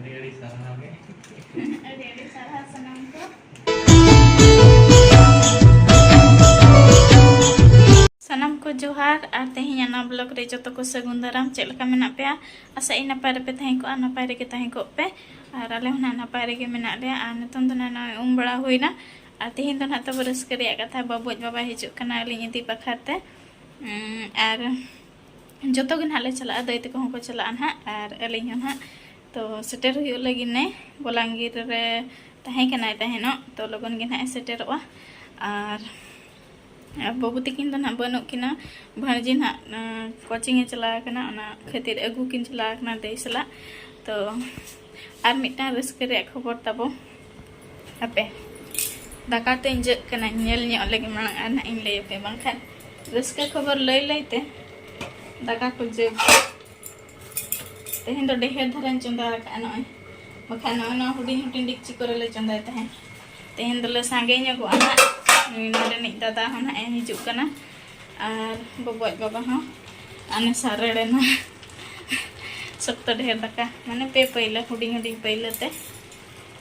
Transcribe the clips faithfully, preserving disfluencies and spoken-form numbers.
ᱟᱹᱰᱤ ᱟᱹᱰᱤ ᱥᱟᱨᱦᱟᱣ ᱜᱮ᱾ ᱟᱹᱰᱤ ᱟᱹᱰᱤ ᱥᱟᱨᱦᱟᱣ ᱥᱟᱱᱟᱢ ᱠᱚ᱾ ᱥᱟᱱᱟᱢ ᱠᱚ ᱡᱚᱦᱟᱨ, ᱟᱨ ᱛᱮᱦᱮᱧ ᱚᱱᱟ vlog ᱨᱮ ᱡᱚᱛᱚ ᱠᱚ ᱥᱟᱹᱜᱩᱱ ᱫᱟᱨᱟᱢ᱾ ᱪᱮᱫ ᱞᱮᱠᱟ ᱢᱮᱱᱟᱜ ᱯᱮᱭᱟ? ᱟᱥᱟᱭᱟᱹᱧ ᱱᱟᱯᱟᱭ ᱨᱮᱯᱮ ᱛᱟᱦᱮᱸ ᱠᱚᱜᱼᱟ, ᱱᱟᱯᱟᱭ ᱨᱮᱜᱮ ᱛᱟᱦᱮᱸ ᱠᱚᱜ ᱯᱮ᱾ ᱟᱨ ᱟᱞᱮ ᱦᱚᱸ ᱱᱟᱦᱟᱜ ᱱᱟᱯᱟᱭ ᱨᱮᱜᱮ ᱢᱮᱱᱟᱜ ᱞᱮᱭᱟ᱾ ᱟᱨ ᱱᱤᱛᱚᱝ ᱫᱚ ᱱᱟᱦᱟᱜ ᱱᱚᱜᱼᱚᱭ ᱩᱢ ᱵᱟᱲᱟ ᱦᱩᱭᱱᱟ, ᱟᱨ ᱛᱮᱦᱮᱧ ᱫᱚ ᱱᱟᱦᱟᱜ ᱛᱟᱵᱚ ᱨᱟᱹᱥᱠᱟᱹ ᱨᱮᱭᱟᱜ ᱠᱟᱛᱷᱟ, ᱵᱟᱵᱩᱡ ᱵᱟᱵᱟᱭ ᱦᱤᱡᱩᱜ ᱠᱟᱱᱟ ᱟᱹᱞᱤᱧ ᱤᱫᱤ ᱵᱟᱠᱷᱨᱟ ᱛᱮ᱾ ᱩᱸ, ᱟᱨ ᱡᱚᱛᱚ ᱜᱮ ᱱᱟᱦᱟᱜ ᱞᱮ ᱪᱟᱞᱟᱜᱼᱟ, ᱫᱟᱹᱭ ᱛᱟᱠᱚ ᱦᱚᱸᱠᱚ ᱪᱟᱞᱟᱜᱼᱟ ᱱᱟᱦᱟᱜ, ᱟᱨ ᱟᱹᱞᱤᱧ ᱦᱚᱸ ᱱᱟᱦᱟᱜ᱾ ᱛᱚ ᱥᱮᱴᱮᱨ ᱦᱩᱭᱩᱜ ᱞᱟᱹᱜᱤᱫ ᱱᱮ ᱵᱚᱞᱟᱝᱜᱤᱨ ᱨᱮ ᱛᱟᱦᱮᱸ ᱠᱟᱱᱟᱭ ᱛᱟᱦᱮᱱᱚᱜ, ᱛᱚ ᱞᱚᱜᱚᱱ ᱜᱮ ᱱᱟᱦᱟᱜ ᱮ ᱥᱮᱴᱮᱨᱚᱜᱼᱟ᱾ ᱟᱨ, ᱟᱨ ᱵᱟᱹᱵᱩ ᱛᱟᱹᱠᱤᱱ ᱫᱚ ᱱᱟᱦᱟᱜ ᱵᱟᱹᱱᱩᱜ ᱠᱤᱱᱟ, ᱵᱷᱟᱹᱬᱡᱤ ᱱᱟᱦᱟᱜ, ᱟᱸ, ᱠᱳᱪᱤᱝ ᱮ ᱪᱟᱞᱟᱣ ᱠᱟᱱᱟ, ᱚᱱᱟ ᱠᱷᱟᱹᱛᱤᱨ ᱟᱹᱜᱩ ᱠᱤᱱ ᱪᱟᱞᱟᱣ ᱠᱟᱱᱟ ᱫᱟᱹᱭ ᱥᱟᱞᱟᱜ᱾ ᱛᱚ ᱟᱨ ᱢᱤᱫᱴᱟᱝ ᱨᱟᱹᱥᱠᱟᱹ ᱨᱮᱭᱟᱜ ᱠᱷᱚᱵᱚᱨ ᱛᱟᱵᱚ, ᱦᱟᱯᱮ, ᱫᱟᱠᱟ ᱛᱮᱧ ᱡᱟᱹᱜ ᱠᱟᱱᱟ, ᱧᱮᱞ ᱧᱚᱜ ᱞᱮᱜᱮ ᱢᱟᱲᱟᱝ, ᱟᱨ ᱱᱟᱦᱟᱜ ᱤᱧ ᱞᱟᱹᱭ ᱟᱯᱮᱭᱟ, ᱵᱟᱝᱠᱷᱟᱱ ᱨᱟᱹᱥᱠᱟᱹ ᱠᱷᱚᱵᱚᱨ ᱞᱟᱹᱭ ᱞᱟᱹᱭ ᱛᱮ ᱫᱟᱠᱟ ᱠᱚ ᱡᱟᱹᱜ᱾ ᱛᱮᱦᱮᱧ ᱫᱚ ᱰᱷᱮᱨ ᱫᱷᱟᱨᱟᱧ ᱪᱚᱸᱫᱟ ᱟᱠᱟᱫᱼᱟ ᱱᱚᱜᱼᱚᱭ, ᱵᱟᱠᱷᱟᱱ ᱱᱚᱜᱼᱚᱭ ᱱᱚᱣᱟ ᱦᱩᱰᱤᱧ ᱦᱩᱰᱤᱧ ᱰᱮᱠᱪᱤ ᱠᱚᱨᱮ ᱞᱮ ᱪᱚᱸᱫᱟᱭ ᱛᱟᱦᱮᱸᱫ᱾ ᱛᱮᱦᱮᱧ ᱫᱚᱞᱮ ᱥᱟᱸᱜᱮ ᱧᱚᱜᱚᱜᱼᱟ ᱱᱟᱦᱟᱜ᱾ ᱱᱩᱭ ᱱᱚᱰᱮᱱᱤᱡ ᱫᱟᱫᱟ ᱦᱚᱸ ᱱᱟᱦᱟᱜ ᱮ ᱦᱤᱡᱩᱜ ᱠᱟᱱᱟ, ᱟᱨ ᱵᱚᱵᱚᱡ ᱵᱟᱵᱟ ᱦᱚᱸ᱾ ᱟᱨ ᱱᱮᱥᱟ ᱨᱮᱲᱮᱱᱟ ᱥᱚᱠᱛᱚ ᱰᱷᱮᱨ ᱫᱟᱠᱟ, ᱢᱟᱱᱮ ᱯᱮ ᱯᱟᱹᱭᱞᱟᱹ, ᱦᱩᱰᱤᱧ ᱦᱩᱰᱤᱧ ᱯᱟᱹᱭᱞᱟᱹ ᱛᱮ᱾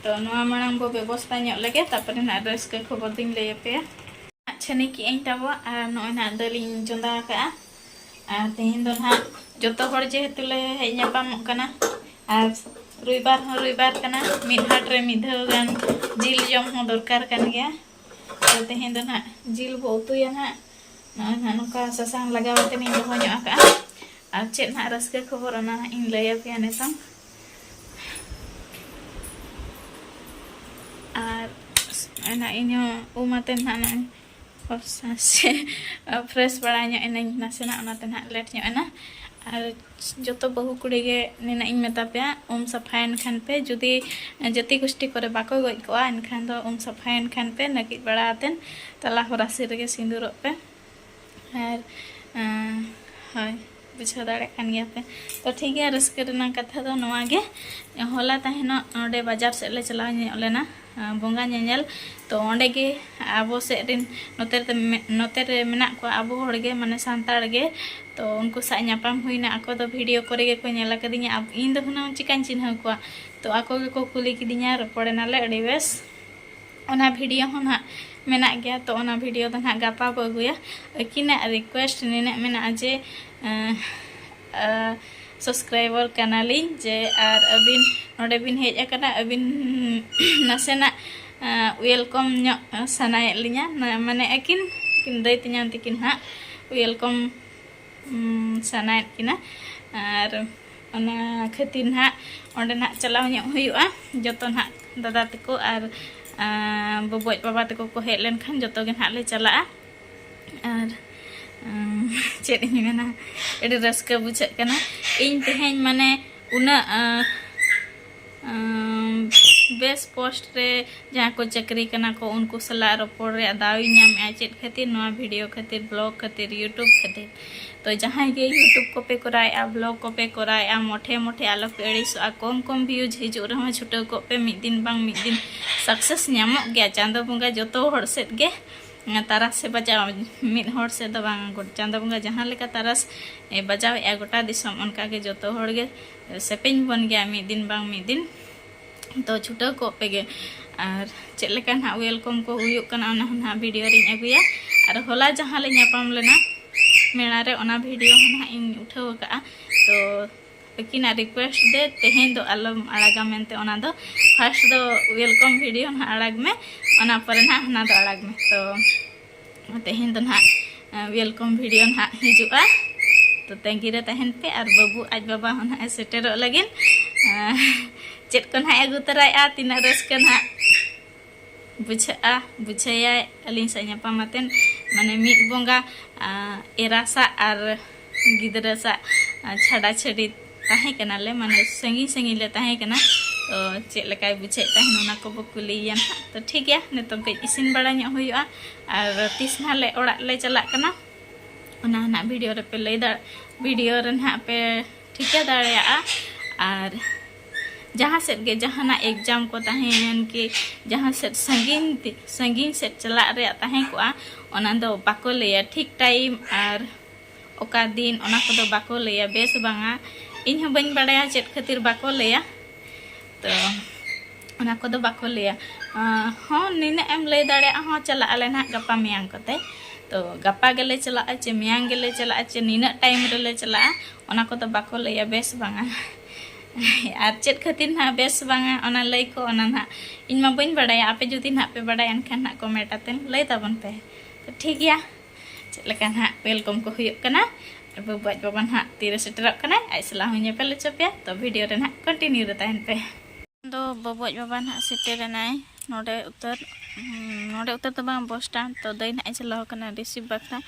ᱛᱚ ᱱᱚᱣᱟ ᱢᱟᱲᱟᱝ ᱵᱚ ᱵᱮᱵᱚᱥᱛᱟ ᱧᱚᱜ ᱞᱮᱜᱮ, ᱛᱟᱨᱯᱚᱨᱮ ᱱᱟᱦᱟᱜ ᱨᱟᱹᱥᱠᱟᱹ ᱠᱷᱚᱵᱚᱨ ᱫᱚᱧ ᱞᱟᱹᱭ ᱟᱯᱮᱭᱟ᱾ ᱪᱷᱟᱹᱱᱤ ᱠᱮᱜ ᱟᱹᱧ ᱛᱟᱵᱚ, ᱟᱨ ᱱᱚᱜᱼᱚᱭ ᱱᱟᱦᱟᱜ ᱫᱟᱹᱞ ᱤᱧ ᱪᱚᱸᱫᱟ ᱟᱠᱟᱫᱼᱟ᱾ ᱟᱨ ᱛᱮᱦᱮᱧ ᱫᱚ ᱱᱟᱦᱟᱜ ᱡᱚᱛᱚ ᱦᱚᱲ ᱡᱮᱦᱮᱛᱩ ᱞᱮ ᱦᱮᱡ ᱧᱟᱯᱟᱢᱚᱜ ᱠᱟᱱᱟ, ᱟᱨ ᱨᱚᱵᱤᱵᱟᱨ ᱦᱚᱸ ᱨᱚᱵᱤᱵᱟᱨ ᱠᱟᱱᱟ, ᱢᱤᱫ ᱦᱟᱴ ᱨᱮ ᱢᱤᱫ ᱫᱷᱟᱣ ᱜᱟᱱ ᱡᱤᱞ ᱡᱚᱢ ᱦᱚᱸ ᱫᱚᱨᱠᱟᱨ ᱠᱟᱱ ᱜᱮᱭᱟ᱾ ᱛᱚ ᱛᱮᱦᱮᱧ ᱫᱚ ᱱᱟᱦᱟᱜ ᱡᱤᱞ ᱵᱚ ᱩᱛᱩᱭᱟ ᱱᱟᱦᱟᱜ᱾ ᱱᱚᱜᱼᱚᱭ ᱱᱟᱦᱟᱜ ᱱᱚᱝᱠᱟ ᱥᱟᱥᱟᱝ ᱞᱟᱜᱟᱣ ᱠᱟᱛᱮ ᱤᱧ ᱫᱚᱦᱚ ᱧᱚᱜ ᱟᱠᱟᱫᱼᱟ᱾ ᱟᱨ ᱪᱮᱫ ᱱᱟᱦᱟᱜ ᱨᱟᱹᱥᱠᱟᱹ ᱠᱷᱚᱵᱚᱨ, ᱚᱱᱟ ᱱᱟᱦᱟᱜ ᱤᱧ ᱞᱟᱹᱭ ᱟᱯᱮᱭᱟ ᱱᱤᱛᱚᱝ᱾ ᱟᱨ ᱚᱱᱟ ᱤᱧ ᱦᱚᱸ ᱩᱢ ᱟᱛᱮ ᱱᱟᱦᱟᱜ ᱱᱚᱜᱼᱚᱭ ᱯᱷᱚᱨᱥᱟ ᱥᱮ ᱯᱷᱨᱮᱥ ᱵᱟᱲᱟ ᱧᱚᱜ ᱮᱱᱟᱹᱧ ᱱᱟᱥᱮᱱᱟᱜ, ᱚᱱᱟᱛᱮ ᱱᱟᱦᱟᱜ ᱞᱮᱴ ᱧᱚᱜ ᱮᱱᱟ᱾ ᱟᱨ ᱡᱚᱛᱚ ᱵᱟᱹᱦᱩ ᱠᱩᱲᱤ ᱜᱮ ᱱᱤᱱᱟᱹᱜ ᱤᱧ ᱢᱮᱛᱟ ᱯᱮᱭᱟ, ᱩᱢ ᱥᱟᱯᱷᱟᱭᱮᱱ ᱠᱷᱟᱱ ᱯᱮ, ᱡᱩᱫᱤ ᱡᱟᱹᱛᱤ ᱜᱳᱥᱴᱤ ᱠᱚᱨᱮ ᱵᱟᱠᱚ ᱜᱚᱡ ᱠᱚᱜᱼᱟ, ᱮᱱᱠᱷᱟᱱ ᱫᱚ ᱩᱢ ᱥᱟᱯᱷᱟᱭᱮᱱ ᱠᱷᱟᱱ ᱯᱮ ᱱᱟᱹᱠᱤᱡ ᱵᱟᱲᱟ ᱟᱛᱮᱱ ᱛᱟᱞᱟ ᱦᱚᱨᱟᱥᱤ ᱨᱮᱜᱮ ᱥᱤᱸᱫᱩᱨᱚᱜ ᱯᱮ᱾ ᱟᱨ, ᱟᱸ, ᱦᱳᱭ, ᱵᱩᱡᱷᱟᱹᱣ ᱫᱟᱲᱮᱭᱟᱜ ᱠᱟᱱ ᱜᱮᱭᱟ ᱯᱮ᱾ ᱛᱚ ᱴᱷᱤᱠ ᱜᱮᱭᱟ, ᱨᱟᱹᱥᱠᱟᱹ ᱨᱮᱱᱟᱜ ᱠᱟᱛᱷᱟ ᱫᱚ ᱱᱚᱣᱟ ᱜᱮ, ᱦᱚᱞᱟ ᱛᱟᱦᱮᱱᱚᱜ ᱱᱚᱰᱮ ᱵᱟᱡᱟᱨ ᱥᱮᱫ ᱞᱮ ᱪᱟᱞᱟᱣ ᱧᱚᱜ ᱞᱮᱱᱟ, ᱟᱸ, ᱵᱚᱸᱜᱟ ᱧᱮᱧᱮᱞ᱾ ᱛᱚ ᱚᱸᱰᱮ ᱜᱮ ᱟᱵᱚ ᱥᱮᱫ ᱨᱮᱱ, ᱱᱚᱛᱮ ᱨᱮ ᱢᱮ-, ᱱᱚᱛᱮ ᱨᱮ ᱢᱮᱱᱟᱜ ᱠᱚᱣᱟ ᱟᱵᱚ ᱦᱚᱲ ᱜᱮ, ᱢᱟᱱᱮ ᱥᱟᱱᱛᱟᱲ ᱜᱮ, ᱛᱚ ᱩᱱᱠᱩ ᱥᱟᱶ ᱧᱟᱯᱟᱢ ᱦᱩᱭᱱᱟ᱾ ᱟᱠᱚ ᱫᱚ ᱵᱷᱤᱰᱤᱭᱳ ᱠᱚᱨᱮ ᱜᱮᱠᱚ ᱧᱮᱞ ᱟᱠᱟᱫᱤᱧᱟ, ᱟᱵ- ᱤᱧ ᱫᱚ ᱦᱩᱱᱟᱹᱝ ᱪᱤᱠᱟᱹᱧ ᱪᱤᱱᱦᱟᱹᱣ ᱠᱚᱣᱟ᱾ ᱛᱚ ᱟᱠᱚ ᱜᱮᱠᱚ ᱠᱩᱞᱤ ᱠᱤᱫᱤᱧᱟ, ᱨᱚᱯᱚᱲ ᱮᱱᱟᱞᱮ ᱟᱹᱰᱤ ᱵᱮᱥ᱾ ᱚᱱᱟ ᱵᱷᱤᱰᱤᱭᱳ ᱦᱚᱸ ᱱᱟᱦᱟᱜ ᱢᱮᱱᱟᱜ ᱜᱮᱭᱟ, ᱛᱚ ᱚᱱᱟ ᱵᱷᱤᱰᱤᱭᱳ ᱫᱚ ᱱᱟᱦᱟᱜ ᱜᱟᱯᱟ ᱵᱚ ᱟᱹᱜᱩᱭᱟ᱾ ᱟᱹᱠᱤᱱᱟᱜ ᱨᱤᱠᱩᱭᱮᱥᱴ ᱱᱤᱱᱟᱹᱜ ᱢᱮᱱᱟᱜᱼᱟ ᱡᱮ, ᱟᱸ, ᱟᱸ, ᱥᱟᱵᱥᱠᱨᱟᱭᱵᱟᱨ ᱠᱟᱱᱟᱞᱤᱧ ᱡᱮ, ᱟᱨ ᱟᱹᱵᱤᱱ ᱱᱚᱰᱮ ᱵᱤᱱ ᱦᱮᱡ ᱟᱠᱟᱱᱟ, ᱟᱹᱵᱤᱱ ᱱᱟᱥᱮᱱᱟᱜ, ᱟᱸ, ᱣᱮᱞᱠᱚᱢ ᱧᱚᱜ ᱥᱟᱱᱟᱭᱮᱫ ᱞᱤᱧᱟ, ᱱᱟ-, ᱢᱟᱱᱮ ᱟᱹᱠᱤᱱ, ᱟᱹᱠᱤᱱ ᱫᱟᱹᱭ ᱛᱮᱧᱟᱝ ᱛᱟᱹᱠᱤᱱ ᱦᱟᱸᱜ ᱣᱮᱞᱠᱚᱢ ᱩᱸ, ᱥᱟᱱᱟᱭᱮᱫ ᱠᱤᱱᱟ᱾ ᱟᱨ ᱚᱱᱟ ᱠᱷᱟᱹᱛᱤᱨ ᱱᱟᱦᱟᱜ ᱚᱸᱰᱮ ᱱᱟᱦᱟᱜ ᱪᱟᱞᱟᱣ ᱧᱚᱜ ᱦᱩᱭᱩᱜᱼᱟ᱾ ᱡᱚᱛᱚ ᱱᱟᱦᱟᱜ ᱫᱟᱫᱟ ᱛᱟᱠᱚ ᱟᱨ, ᱟᱸ, ᱵᱚᱵᱚᱡ ᱵᱟᱵᱟ ᱛᱟᱠᱚ ᱠᱚ ᱦᱮᱡ ᱞᱮᱱᱠᱷᱟᱱ ᱡᱚᱛᱚ ᱜᱮ ᱱᱟᱦᱟᱜ ᱞᱮ ᱪᱟᱞᱟᱜᱼᱟ᱾ ᱟᱨ, ᱟᱸ, ᱪᱮᱫ ᱤᱧ ᱢᱮᱱᱟ, ᱟᱹᱰᱤ ᱨᱟᱹᱥᱠᱟᱹ ᱵᱩᱡᱷᱟᱹᱜ ᱠᱟᱱᱟ᱾ ᱤᱧ ᱛᱮᱦᱮᱧ ᱢᱟᱱᱮ ᱩᱱᱟᱹᱜ, ᱟᱸ, ᱟᱸ, ᱵᱮᱥ ᱯᱳᱥᱴ ᱨᱮ ᱡᱟᱦᱟᱸ ᱠᱚ ᱪᱟᱹᱠᱨᱤ ᱠᱟᱱᱟ ᱠᱚ, ᱩᱱᱠᱩ ᱥᱟᱞᱟᱜ ᱨᱚᱯᱚᱲ ᱨᱮᱭᱟᱜ ᱫᱟᱣ ᱤᱧ ᱧᱟᱢᱮᱜᱼᱟ᱾ ᱪᱮᱫ ᱠᱷᱟᱹᱛᱤᱨ? ᱱᱚᱣᱟ ᱵᱷᱤᱰᱤᱭᱳ ᱠᱷᱟᱹᱛᱤᱨ, ᱵᱞᱚᱜ ᱠᱷᱟᱹᱛᱤᱨ, ᱭᱩᱴᱩᱵᱽ ᱠᱷᱟᱹᱛᱤᱨ᱾ ᱛᱚ ᱡᱟᱦᱟᱸᱭ ᱜᱮ ᱭᱩᱴᱩᱵᱽ ᱠᱚᱯᱮ ᱠᱚᱨᱟᱣᱮᱜᱼᱟ, ᱵᱞᱚᱜ ᱠᱚᱯᱮ ᱠᱚᱨᱟᱣᱮᱜᱼᱟ, ᱢᱚᱴᱷᱮ ᱢᱚᱴᱷᱮ ᱟᱞᱚᱯᱮ ᱟᱹᱲᱤᱥᱚᱜᱼᱟ᱾ ᱠᱚᱢ ᱠᱚᱢ ᱵᱷᱤᱭᱩᱡᱽ ᱦᱤᱡᱩᱜ ᱨᱮᱦᱚᱸ ᱪᱷᱩᱴᱟᱹᱣ ᱠᱚᱜ ᱯᱮ, ᱢᱤᱫ ᱫᱤᱱ ᱵᱟᱝ ᱢᱤᱫ ᱫᱤᱱ ᱥᱟᱠᱥᱮᱥ ᱧᱟᱢᱚᱜ ᱜᱮᱭᱟ᱾ ᱪᱟᱸᱫᱚ ᱵᱚᱸᱜᱟ ᱡᱚᱛᱚ ᱦᱚᱲ ᱥᱮᱫ ᱜᱮ ᱛᱟᱨᱟᱥ ᱮ ᱵᱟᱡᱟᱣᱟ, ᱢᱤᱫ ᱦᱚᱲ ᱥᱮᱫ ᱫᱚ ᱵᱟᱝ᱾ ᱜᱚ-, ᱪᱟᱸᱫᱚ ᱵᱚᱸᱜᱟ ᱡᱟᱦᱟᱸ ᱞᱮᱠᱟ ᱛᱟᱨᱟᱥ ᱮ ᱵᱟᱡᱟᱣᱮᱜᱼᱟ ᱜᱚᱴᱟ ᱫᱤᱥᱚᱢ, ᱚᱱᱠᱟ ᱜᱮ ᱡᱚᱛᱚ ᱦᱚᱲ ᱜᱮ ᱥᱮᱯᱮᱧ ᱵᱚᱱ ᱜᱮᱭᱟ ᱢᱤᱫ ᱫᱤᱱ ᱵᱟᱝ ᱢᱤᱫ ᱫᱤᱱ᱾ ᱛᱚ ᱪᱷᱩᱴᱟᱹᱣ ᱠᱚᱜ ᱯᱮ ᱜᱮ᱾ ᱟᱨ ᱪᱮᱫ ᱞᱮᱠᱟ ᱱᱟᱦᱟᱜ ᱣᱮᱞᱠᱚᱢ ᱠᱚ ᱦᱩᱭᱩᱜ ᱠᱟᱱᱟ, ᱚᱱᱟ ᱦᱚᱸ ᱱᱟᱦᱟᱜ ᱵᱷᱤᱰᱤᱭᱳ ᱨᱤᱧ ᱟᱹᱜᱩᱭᱟ᱾ ᱟᱨ ᱦᱚᱞᱟ ᱡᱟᱦᱟᱸ ᱞᱮ ᱧᱟᱯᱟᱢ ᱞᱮᱱᱟ ᱢᱮᱞᱟ ᱨᱮ, ᱚᱱᱟ ᱵᱷᱤᱰᱤᱭᱳ ᱦᱚᱸ ᱱᱟᱦᱟᱜ ᱤᱧ ᱩᱴᱷᱟᱹᱣ ᱟᱠᱟᱫᱼᱟ᱾ ᱛᱚ ᱟᱹᱠᱤᱱᱟᱜ ᱨᱤᱠᱩᱭᱮᱥᱴ ᱫᱮ ᱛᱮᱦᱮᱧ ᱫᱚ ᱟᱞᱚᱢ ᱟᱲᱟᱜᱟ ᱢᱮᱱᱛᱮ, ᱚᱱᱟ ᱫᱚ ᱯᱷᱟᱥᱴ ᱫᱚ ᱣᱮᱞᱠᱚᱢ ᱵᱷᱤᱰᱤᱭᱳ ᱱᱟᱦᱟᱜ ᱟᱲᱟᱜᱽ ᱢᱮ, ᱚᱱᱟ ᱯᱚᱨᱮ ᱱᱟᱦᱟᱜ ᱦᱟᱱᱟ ᱫᱚ ᱟᱲᱟᱜᱽ ᱢᱮ᱾ ᱛᱚ ᱛᱮᱦᱮᱧ ᱫᱚ ᱱᱟᱦᱟᱜ, ᱟᱸ, ᱣᱮᱞᱠᱚᱢ ᱵᱷᱤᱰᱤᱭᱳ ᱱᱟᱦᱟᱜ ᱦᱤᱡᱩᱜᱼᱟ᱾ ᱛᱚ ᱛᱟᱺᱜᱤ ᱨᱮ ᱛᱟᱦᱮᱱ ᱯᱮ, ᱟᱨ ᱵᱟᱹᱵᱩ ᱟᱡ ᱵᱟᱵᱟ ᱦᱚᱸ ᱱᱟᱦᱟᱜ ᱮ ᱥᱮᱴᱮᱨᱚᱜ ᱞᱟᱹᱜᱤᱫ᱾ ᱟᱸ, ᱪᱮᱫ ᱠᱚ ᱱᱟᱦᱟᱜ ᱮ ᱟᱹᱜᱩ ᱛᱚᱨᱟᱭᱮᱜᱼᱟ, ᱛᱤᱱᱟᱹᱜ ᱨᱟᱹᱥᱠᱟᱹ ᱱᱟᱦᱟᱜ ᱵᱩᱡᱷᱟᱹᱜᱼᱟ, ᱵᱩᱡᱷᱟᱹᱣᱟᱭ ᱟᱹᱞᱤᱧ ᱥᱟᱶ ᱧᱟᱯᱟᱢ ᱠᱟᱛᱮᱱ, ᱢᱟᱱᱮ ᱢᱤᱫ ᱵᱚᱸᱜᱟ, ᱟᱸ, ᱮᱨᱟ ᱥᱟᱜ ᱟᱨ ᱜᱤᱫᱽᱨᱟᱹ ᱥᱟᱜ, ᱟᱸ, ᱪᱷᱟᱰᱟ ᱪᱷᱟᱹᱰᱤ ᱛᱟᱦᱮᱸ ᱠᱟᱱᱟᱞᱮ, ᱢᱟᱱᱮ ᱥᱟᱺᱜᱤᱧ ᱥᱟᱺᱜᱤᱧ ᱞᱮ ᱛᱟᱦᱮᱸ ᱠᱟᱱᱟ᱾ ᱛᱚ ᱪᱮᱫ ᱞᱮᱠᱟᱭ ᱵᱩᱡᱷᱟᱹᱣᱮᱫ ᱛᱟᱦᱮᱱ, ᱚᱱᱟ ᱠᱚᱵᱚ ᱠᱩᱞᱤᱭᱮᱭᱟ ᱱᱟᱦᱟᱜ᱾ ᱛᱚ ᱴᱷᱤᱠ ᱜᱮᱭᱟ, ᱱᱤᱛᱚᱝ ᱠᱟᱹᱡ ᱤᱥᱤᱱ ᱵᱟᱲᱟ ᱧᱚᱜ ᱦᱩᱭᱩᱜᱼᱟ, ᱟᱨ ᱛᱤᱥ ᱱᱟᱦᱟᱜ ᱞᱮ ᱚᱲᱟᱜ ᱞᱮ ᱪᱟᱞᱟᱜ ᱠᱟᱱᱟ, ᱚᱱᱟ ᱦᱚᱸ ᱱᱟᱦᱟᱜ ᱵᱷᱤᱰᱤᱭᱳ ᱨᱮᱯᱮ ᱞᱟᱹᱭ ᱫᱟᱲᱮ-, ᱵᱷᱤᱰᱤᱭᱳ ᱨᱮ ᱱᱟᱦᱟᱜ ᱯᱮ ᱴᱷᱤᱠᱟᱹ ᱫᱟᱲᱮᱭᱟᱜᱼᱟ᱾ ᱟᱨ ᱡᱟᱦᱟᱸ ᱥᱮᱫ ᱜᱮ ᱡᱟᱦᱟᱱᱟᱜ ᱮᱠᱡᱟᱢ ᱠᱚ ᱛᱟᱦᱮᱸᱭᱮᱱ ᱠᱤ ᱡᱟᱦᱟᱸ ᱥᱮᱫ ᱥᱟᱺᱜᱤᱧ ᱛᱮ, ᱥᱟᱺᱜᱤᱧ ᱥᱮᱫ ᱪᱟᱞᱟᱜ ᱨᱮᱭᱟᱜ ᱛᱟᱦᱮᱸ ᱠᱚᱜᱼᱟ, ᱚᱱᱟ ᱫᱚ ᱵᱟᱠᱚ ᱞᱟᱹᱭᱟ ᱴᱷᱤᱠ ᱴᱟᱭᱤᱢ ᱟᱨ ᱚᱠᱟ ᱫᱤᱱ, ᱚᱱᱟ ᱠᱚᱫᱚ ᱵᱟᱠᱚ ᱞᱟᱹᱭᱟ, ᱵᱮᱥ ᱵᱟᱝᱟ᱾ ᱤᱧ ᱦᱚᱸ ᱵᱟᱹᱧ ᱵᱟᱲᱟᱭᱟ ᱪᱮᱫ ᱠᱷᱟᱹᱛᱤᱨ ᱵᱟᱠᱚ ᱞᱟᱹᱭᱟ, ᱛᱚ ᱚᱱᱟ ᱠᱚᱫᱚ ᱵᱟᱠᱚ ᱞᱟᱹᱭᱟ᱾ ᱟᱸ, ᱦᱚᱸ, ᱱᱤᱱᱟᱹᱜ ᱮᱢ ᱞᱟᱹᱭ ᱫᱟᱲᱮᱭᱟᱜᱼᱟ, ᱦᱚᱸ, ᱪᱟᱞᱟᱜ ᱟᱞᱮ ᱱᱟᱦᱟᱜ ᱜᱟᱯᱟ ᱢᱮᱭᱟᱝ ᱠᱚᱛᱮ᱾ ᱛᱚ ᱜᱟᱯᱟ ᱜᱮᱞᱮ ᱪᱟᱞᱟᱜᱼᱟ ᱪᱮ ᱢᱮᱭᱟᱝ ᱜᱮᱞᱮ ᱪᱟᱞᱟᱜᱼᱟ ᱪᱮ ᱱᱤᱱᱟᱹᱜ ᱴᱟᱭᱤᱢ ᱨᱮᱞᱮ ᱪᱟᱞᱟᱜᱼᱟ, ᱚᱱᱟ ᱠᱚᱫᱚ ᱵᱟᱠᱚ ᱞᱟᱹᱭᱟ, ᱵᱮᱥ ᱵᱟᱝᱟ᱾ ᱟᱨ ᱪᱮᱫ ᱠᱷᱟᱹᱛᱤᱨ ᱱᱟᱦᱟᱜ ᱵᱮᱥ ᱵᱟᱝᱟ, ᱚᱱᱟ ᱞᱟᱹᱭ ᱠᱚ, ᱚᱱᱟ ᱱᱟᱦᱟᱜ ᱤᱧ ᱢᱟ ᱵᱟᱹᱧ ᱵᱟᱲᱟᱭᱟ᱾ ᱟᱯᱮ ᱡᱩᱫᱤ ᱱᱟᱦᱟᱜ ᱯᱮ ᱵᱟᱲᱟᱭᱟ, ᱮᱱᱠᱷᱟᱱ ᱱᱟᱦᱟᱜ ᱠᱚᱢᱮᱱᱴ ᱟᱛᱮᱱ ᱞᱟᱹᱭ ᱛᱟᱵᱚᱱ ᱯᱮ᱾ ᱛᱚ ᱴᱷᱤᱠ ᱜᱮᱭᱟ, ᱪᱮᱫ ᱞᱮᱠᱟ ᱱᱟᱦᱟᱜ ᱣᱮᱞᱠᱟᱢ ᱠᱚ ᱦᱩᱭᱩᱜ ᱠᱟᱱᱟ, ᱟᱨ ᱵᱟᱹᱵᱩ ᱟᱡ ᱵᱟᱵᱟ ᱱᱟᱦᱟᱜ ᱛᱤᱨᱮ ᱥᱮᱴᱮᱨᱚᱜ ᱠᱟᱱᱟᱭ, ᱟᱡ ᱥᱟᱞᱟᱜ ᱦᱚᱸ ᱧᱮᱯᱮᱞ ᱦᱚᱪᱚ ᱯᱮᱭᱟ᱾ ᱛᱚ ᱵᱷᱤᱰᱤᱭᱳ ᱨᱮ ᱱᱟᱦᱟᱜ ᱠᱚᱱᱴᱤᱱᱤᱭᱩ ᱨᱮ ᱛᱟᱦᱮᱱ ᱯᱮ᱾ ᱫᱚ ᱵᱟᱹᱵᱩ ᱟᱡ ᱵᱟᱵᱟ ᱱᱟᱦᱟᱜ ᱥᱮᱴᱮᱨ ᱮᱱᱟᱭ ᱱᱚᱰᱮ ᱩᱛᱟᱹᱨ, ᱦᱩᱸ, ᱱᱚᱰᱮ ᱩᱛᱟᱹᱨ ᱫᱚ ᱵᱟᱝ, ᱵᱚᱥ ᱥᱴᱮᱱᱰ᱾ ᱛᱚ ᱫᱟᱹᱭ ᱱᱟᱦᱟᱜ ᱮ ᱪᱟᱞᱟᱣ ᱠᱟᱱᱟ ᱨᱤᱥᱤᱵᱷ ᱵᱟᱠᱷᱨᱟ,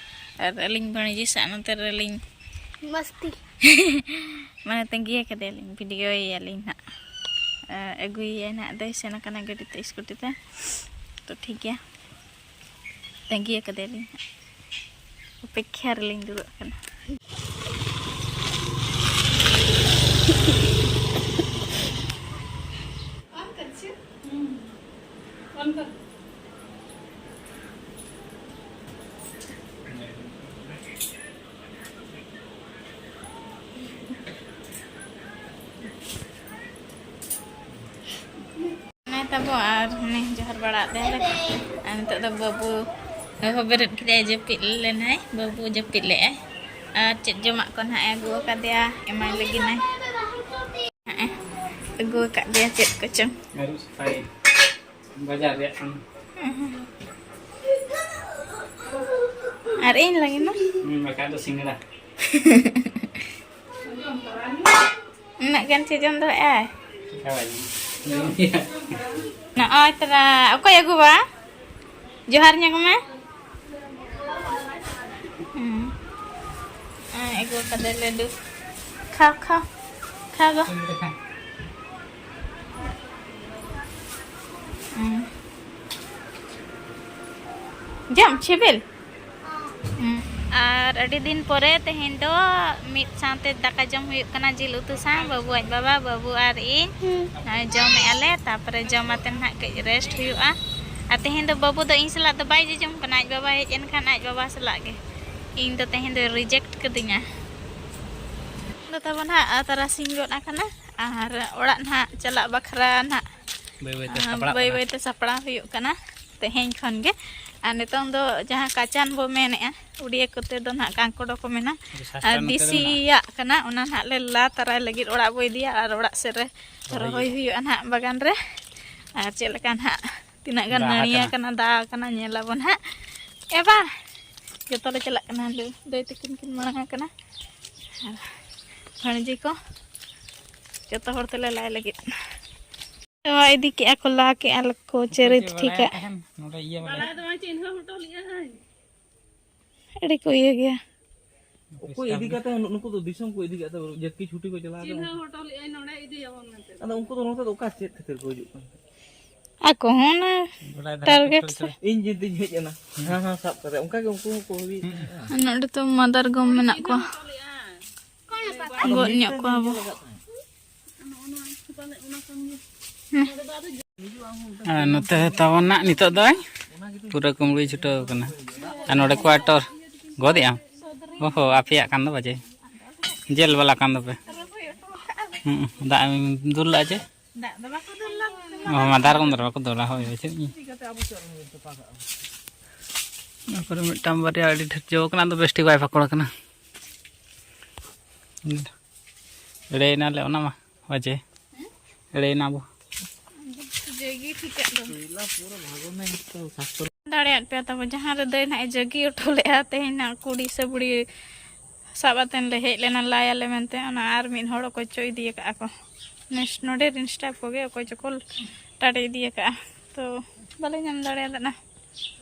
ᱟᱨ ᱟᱹᱞᱤᱧ ᱵᱟᱹᱱᱤᱡᱤ ᱥᱟᱜ ᱱᱚᱛᱮ ᱨᱮᱞᱤᱧ ᱢᱟᱥᱛᱤ᱾ ᱢᱟᱱᱮ ᱛᱟᱺᱜᱤ ᱟᱠᱟᱫᱮᱭᱟᱞᱤᱧ, ᱵᱷᱤᱰᱤᱭᱳᱭᱮᱭᱟᱞᱤᱧ ᱱᱟᱦᱟᱜ᱾ ᱟᱹᱜᱩᱭᱮᱭᱟᱭ ᱱᱟᱦᱟᱜ, ᱫᱟᱹᱭ ᱥᱮᱱ ᱟᱠᱟᱱᱟ ᱜᱟᱹᱰᱤ ᱛᱮ, ᱥᱠᱩᱴᱤ ᱛᱮ᱾ ᱛᱚ ᱴᱷᱤᱠ ᱜᱮᱭᱟ, ᱛᱟᱺᱜᱤ ᱟᱠᱟᱫᱮᱭᱟᱞᱤᱧ ᱦᱟᱸᱜ, ᱚᱯᱮᱠᱠᱷᱟ ᱨᱮᱞᱤᱧ ᱫᱩᱲᱩᱵ ᱟᱠᱟᱱᱟ᱾ ᱱᱟᱭ ᱛᱟᱵᱚ ᱟᱨ ᱦᱟᱱᱮ ᱡᱚᱦᱟᱨ ᱵᱟᱲᱟ ᱟᱫᱮᱭᱟᱞᱮ᱾ ᱟᱨ ᱱᱤᱛᱚᱜ ᱫᱚ ᱵᱟᱹᱵᱩ ᱦᱚᱸ ᱵᱮᱨᱮᱫ ᱠᱮᱫᱟᱭ, ᱡᱟᱹᱯᱤᱫ ᱞᱮᱱᱟᱭ ᱵᱟᱹᱵᱩ, ᱡᱟᱹᱯᱤᱫ ᱞᱮᱜᱼᱟᱭ᱾ ᱟᱨ ᱪᱮᱫ ᱡᱚᱢᱟᱜ ᱠᱚ ᱱᱟᱦᱟᱜ ᱮ ᱟᱹᱜᱩ ᱟᱠᱟᱫᱮᱭᱟ, ᱮᱢᱟᱭ ᱞᱟᱹᱜᱤᱫ ᱱᱟᱭ᱾ ᱦᱮᱸ, ᱟᱹᱜᱩ ᱟᱠᱟᱫ ᱫᱮᱭᱟ ᱪᱮᱫ ᱠᱚᱪᱚᱝ᱾ ᱟᱹᱨᱩᱵ ᱥᱟᱯᱷᱟᱭ ᱵᱟᱡᱟᱨ ᱨᱮᱭᱟᱜ ᱠᱟᱱᱟ᱾ ᱟᱨ ᱤᱧ ᱞᱟᱹᱜᱤᱫ ᱢᱟ᱾ ᱦᱩᱸ, ᱵᱟᱠᱷᱟᱡ ᱫᱚ ᱥᱤᱸᱜᱟᱲᱟ᱾ ᱩᱱᱟᱹᱜ ᱜᱟᱱ ᱪᱮᱫ ᱡᱚᱢ ᱫᱚᱦᱚᱭᱮᱫᱼᱟᱭ? ᱪᱮᱠᱟ ᱵᱟᱭ ᱡᱚᱢᱟ? ᱡᱚᱢ ᱜᱮᱭᱟ᱾ ᱱᱚᱜᱼᱚᱭ ᱛᱚᱨᱟ, ᱚᱠᱚᱭ ᱟᱹᱜᱩᱣᱟ? ᱡᱚᱦᱟᱨ ᱧᱚᱜ ᱢᱮ᱾ ᱦᱩᱸ᱾ ᱟᱭ ᱟᱹᱜᱩ ᱠᱟᱫᱟ ᱞᱟᱹᱰᱩ᱾ ᱠᱷᱟᱣ, ᱠᱷᱟᱣ, ᱠᱷᱟᱣ ᱜᱚ᱾ ᱦᱩᱸ᱾ ᱡᱚᱢ ᱥᱤᱵᱤᱞ? ᱦᱩᱸ᱾ ᱟᱨ ᱟᱹᱰᱤ ᱫᱤᱱ ᱯᱚᱨᱮ ᱛᱮᱦᱮᱧ ᱫᱚ ᱢᱤᱫ ᱥᱟᱶᱛᱮ ᱫᱟᱠᱟ ᱡᱚᱢ ᱦᱩᱭᱩᱜ ᱠᱟᱱᱟ, ᱡᱤᱞ ᱩᱛᱩ ᱥᱟᱶ᱾ ᱵᱟᱹᱵᱩ ᱟᱡ ᱵᱟᱵᱟ, ᱵᱟᱹᱵᱩ ᱟᱨ ᱤᱧ᱾ ᱦᱩᱸ᱾ ᱟᱨ ᱡᱚᱢᱮᱜᱼᱟ ᱞᱮ, ᱛᱟᱯᱚᱨᱮ ᱡᱚᱢ ᱟᱛᱮ ᱱᱟᱦᱟᱜ ᱠᱟᱹᱡ ᱨᱮᱥᱴ ᱦᱩᱭᱩᱜᱼᱟ᱾ ᱟᱨ ᱛᱮᱦᱮᱧ ᱫᱚ ᱵᱟᱹᱵᱩ ᱫᱚ ᱤᱧ ᱥᱟᱞᱟᱜ ᱫᱚ ᱵᱟᱭ ᱡᱚᱡᱚᱢ ᱠᱟᱱᱟ, ᱟᱡ ᱵᱟᱵᱟ ᱦᱮᱡ ᱮᱱ ᱠᱷᱟᱱ ᱟᱡ ᱵᱟᱵᱟ ᱥᱟᱞᱟᱜ ᱜᱮ᱾ ᱤᱧ ᱫᱚ ᱛᱮᱦᱮᱧ ᱫᱚᱭ ᱨᱤᱡᱮᱠᱴ ᱠᱟᱹᱫᱤᱧᱟ᱾ ᱫᱚ ᱛᱟᱵᱚᱱ ᱦᱟᱸᱜ ᱛᱟᱨᱟᱥᱤᱧ ᱜᱚᱫ ᱟᱠᱟᱱᱟ, ᱟᱨ ᱚᱲᱟᱜ ᱱᱟᱦᱟᱜ ᱪᱟᱞᱟᱜ ᱵᱟᱠᱷᱨᱟ ᱱᱟᱦᱟᱜ ᱵᱟᱹᱭ ᱵᱟᱹᱭ ᱛᱮ ᱟᱨ ᱥᱟᱯᱲᱟᱜ ᱵᱟᱹᱭ ᱠᱟᱱᱟ᱾ ᱵᱟᱹᱭ ᱛᱮ ᱥᱟᱯᱲᱟᱣ ᱦᱩᱭᱩᱜ ᱠᱟᱱᱟ ᱛᱮᱦᱮᱧ ᱠᱷᱚᱱ ᱜᱮ᱾ ᱟᱨ ᱱᱤᱛᱚᱝ ᱫᱚ ᱡᱟᱦᱟᱸ ᱠᱟᱪᱟᱱ ᱵᱚ ᱢᱮᱱᱮᱜᱼᱟ, ᱩᱲᱤᱭᱟᱹ ᱠᱚᱛᱮ ᱫᱚ ᱱᱟᱦᱟᱜ ᱠᱟᱝᱠᱚᱰᱚ ᱠᱚ ᱢᱮᱱᱟ, ᱡᱮ ᱥᱟᱥᱛᱟ ᱟᱨ ᱱᱚᱛᱮ ᱫᱚ ᱢᱮᱱᱟᱜᱼᱟ᱾ ᱫᱮᱥᱤᱭᱟᱜ ᱠᱟᱱᱟ, ᱚᱱᱟ ᱱᱟᱦᱟᱜ ᱞᱮ ᱞᱟ ᱛᱟᱨᱟᱭ ᱞᱟᱹᱜᱤᱫ ᱚᱲᱟᱜ ᱵᱚ ᱤᱫᱤᱭᱟ, ᱟᱨ ᱚᱲᱟᱜ ᱥᱮᱫ ᱨᱮ ᱨᱚᱦᱚᱭ ᱨᱚᱦᱚᱭ ᱦᱩᱭᱩᱜᱼᱟ᱾ ᱦᱩᱭᱩᱜᱼᱟ ᱱᱟᱦᱟᱜ ᱵᱟᱜᱟᱱ ᱨᱮ᱾ ᱟᱨ ᱪᱮᱫ ᱞᱮᱠᱟ ᱱᱟᱦᱟᱜ ᱛᱤᱱᱟᱹᱜ ᱜᱟᱱ ᱫᱟᱜ ᱱᱟᱹᱲᱤᱭᱟ ᱟᱠᱟᱱᱟ᱾ ᱠᱟᱱᱟ, ᱫᱟ ᱟᱠᱟᱱᱟ, ᱧᱮᱞ ᱟᱵᱚᱱ ᱦᱟᱸᱜ᱾ ᱮ ᱵᱟ, ᱡᱚᱛᱚ ᱞᱮ ᱪᱟᱞᱟᱜ ᱠᱟᱱᱟ᱾ ᱫᱟᱹᱭ, ᱫᱟᱹᱭ ᱛᱟᱹᱠᱤᱱ ᱠᱤᱱ ᱢᱟᱲᱟᱝ ᱟᱠᱟᱱᱟ, ᱟᱨ ᱵᱷᱟᱹᱬᱡᱤ ᱠᱚ ᱡᱚᱛᱚ ᱦᱚᱲ ᱛᱮᱞᱮ ᱞᱟᱭ ᱞᱟᱹᱜᱤᱫ᱾ ᱛᱚ, ᱤᱫᱤ ᱠᱮᱜᱼᱟ ᱠᱚ, ᱞᱟ ᱠᱮᱜᱼᱟ ᱠᱚ, ᱪᱮᱨᱮ ᱪᱮᱫ ᱴᱷᱤᱠᱟ᱾ ᱵᱟᱲᱟᱭ ᱛᱟᱦᱮᱱ ᱱᱚᱰᱮ ᱤᱭᱟᱹ ᱵᱟᱲᱟᱭ᱾ ᱵᱟᱲᱟᱭ ᱫᱚ ᱵᱟᱝ, ᱪᱮᱫ ᱦᱚᱸ ᱦᱚᱴᱚ ᱞᱮᱜᱼᱟ᱾ ᱟᱹᱰᱤ ᱠᱚ ᱤᱭᱟᱹ ᱜᱮᱭᱟ᱾ ᱚᱠᱚᱭ ᱤᱫᱤ ᱠᱟᱛᱮ ᱱᱩᱠᱩ ᱫᱚ ᱫᱤᱥᱚᱢ ᱠᱚ ᱤᱫᱤ ᱠᱟᱛᱮ ᱡᱟᱹᱛᱠᱤ ᱪᱷᱩᱴᱤ ᱠᱚ ᱪᱟᱞᱟᱣ ᱪᱮᱫ ᱠᱟᱱᱟ᱾ ᱦᱚᱸ ᱦᱚᱴᱚ ᱞᱮᱜᱼᱟᱭ, ᱱᱚᱰᱮ ᱤᱫᱤᱭᱟᱵᱚᱱ ᱢᱮᱱᱛᱮ᱾ ᱟᱫᱚ ᱩᱱᱠᱩ ᱫᱚ ᱱᱚᱛᱮ ᱫᱚ ᱚᱠᱟ ᱪᱮᱫ ᱠᱷᱟᱹᱛᱤᱨ ᱠᱚ ᱦᱤᱡᱩᱜ ᱠᱟᱱᱟ? ᱟᱠᱚ ᱦᱚᱸ ᱚᱱᱟ ᱵᱟᱲᱟᱭ ᱫᱷᱟᱨᱟ target ᱠᱚ ᱥᱮ᱾ ᱤᱧ ᱡᱩᱫᱤᱧ ᱦᱮᱡ ᱮᱱᱟ, ᱦᱮᱸ, ᱦᱮᱸ, ᱥᱟᱵ ᱠᱟᱛᱮ, ᱚᱱᱠᱟ ᱜᱮ ᱩᱱᱠᱩ ᱦᱚᱸᱠᱚ ᱦᱩᱭᱩᱜ᱾ ᱱᱚᱰᱮ ᱛᱚ ᱢᱟᱫᱟᱨ ᱜᱚᱢ ᱢᱮᱱᱟᱜ ᱠᱚᱣᱟ᱾ ᱜᱚᱡ ᱧᱚᱜ ᱠᱚᱣᱟ ᱵᱚ᱾ ᱟᱨ ᱱᱚᱛᱮ ᱛᱟᱵᱚᱱ ᱱᱟᱜ ᱱᱤᱛᱚᱜ ᱫᱚ ᱯᱩᱨᱟᱹ ᱠᱩᱢᱵᱽᱲᱩᱭ ᱪᱷᱩᱴᱟᱹᱣ ᱠᱟᱱᱟ᱾ ᱟᱨ ᱱᱚᱰᱮ quarter ᱜᱚᱫᱮᱜ ᱟᱢ? ᱳᱦᱳ, ᱟᱯᱮᱭᱟᱜ ᱠᱟᱱ ᱫᱚ ᱵᱟᱡᱮ, ᱡᱮᱞ ᱵᱟᱞᱟ ᱠᱟᱱ ᱫᱚᱯᱮ᱾ ᱦᱩᱸ, ᱫᱟᱜ ᱮᱢ ᱫᱩᱞ ᱞᱟᱜᱼᱟ ᱪᱮ? ᱫᱟᱜ ᱫᱚ ᱵᱟᱠᱚ ᱫᱩᱞ ᱞᱟᱜᱼᱟ᱾ ᱚ, ᱢᱟᱫᱟᱨ ᱠᱚ ᱫᱚ ᱵᱟᱠᱚ ᱫᱩᱞᱟ, ᱦᱳᱭ, ᱦᱳᱭ, ᱪᱮᱫ? ᱚᱱᱟ ᱠᱚᱨᱮ ᱢᱤᱫᱴᱟᱝ ᱵᱟᱨᱭᱟ ᱟᱹᱰᱤ ᱰᱷᱮᱨ ᱡᱚ ᱠᱟᱱᱟ, ᱟᱫᱚ ᱵᱮᱥ ᱴᱷᱤᱠ ᱵᱟᱭ ᱯᱟᱠᱚᱲ ᱠᱟᱱᱟ᱾ ᱮᱲᱮᱭᱮᱱᱟᱞᱮ ᱚᱱᱟ ᱢᱟ, ᱵᱟᱡᱮ᱾ ᱮᱲᱮᱭᱮᱱᱟ ᱵᱚ᱾ ᱡᱮᱜᱮ ᱴᱷᱤᱠᱟᱹᱜ ᱫᱚ᱾ ᱫᱟᱲᱮᱭᱟᱫ ᱯᱮᱭᱟ ᱛᱟᱵᱚ, ᱡᱟᱦᱟᱸ ᱨᱮ ᱫᱟᱹᱭ ᱱᱟᱜ ᱮ ᱡᱟᱹᱜᱤ ᱦᱚᱴᱚ ᱞᱮᱜᱼᱟ ᱛᱮᱦᱮᱧ ᱱᱟᱜ ᱠᱩᱲᱤ ᱥᱮ ᱵᱩᱲᱤ ᱥᱟᱵ ᱟᱛᱮᱱ ᱞᱮ ᱦᱮᱡ ᱞᱮᱱᱟ ᱞᱟᱭᱟᱞᱮ ᱢᱮᱱᱛᱮ, ᱚᱱᱟ ᱟᱨ ᱢᱤᱫ ᱦᱚᱲ ᱚᱠᱚᱭ ᱪᱚ ᱤᱫᱤ ᱟᱠᱟᱫᱼᱟ ᱠᱚ᱾ ᱱᱮᱥ-, ᱱᱚᱰᱮ ᱨᱮᱱ staff ᱠᱚᱜᱮ ᱚᱠᱚᱭ ᱪᱚᱠᱚ ᱴᱟᱴᱮ ᱤᱫᱤ ᱟᱠᱟᱫᱼᱟ, ᱛᱚ ᱵᱟᱞᱮ ᱧᱟᱢ ᱫᱟᱲᱮᱭᱟᱫᱟ ᱱᱟ᱾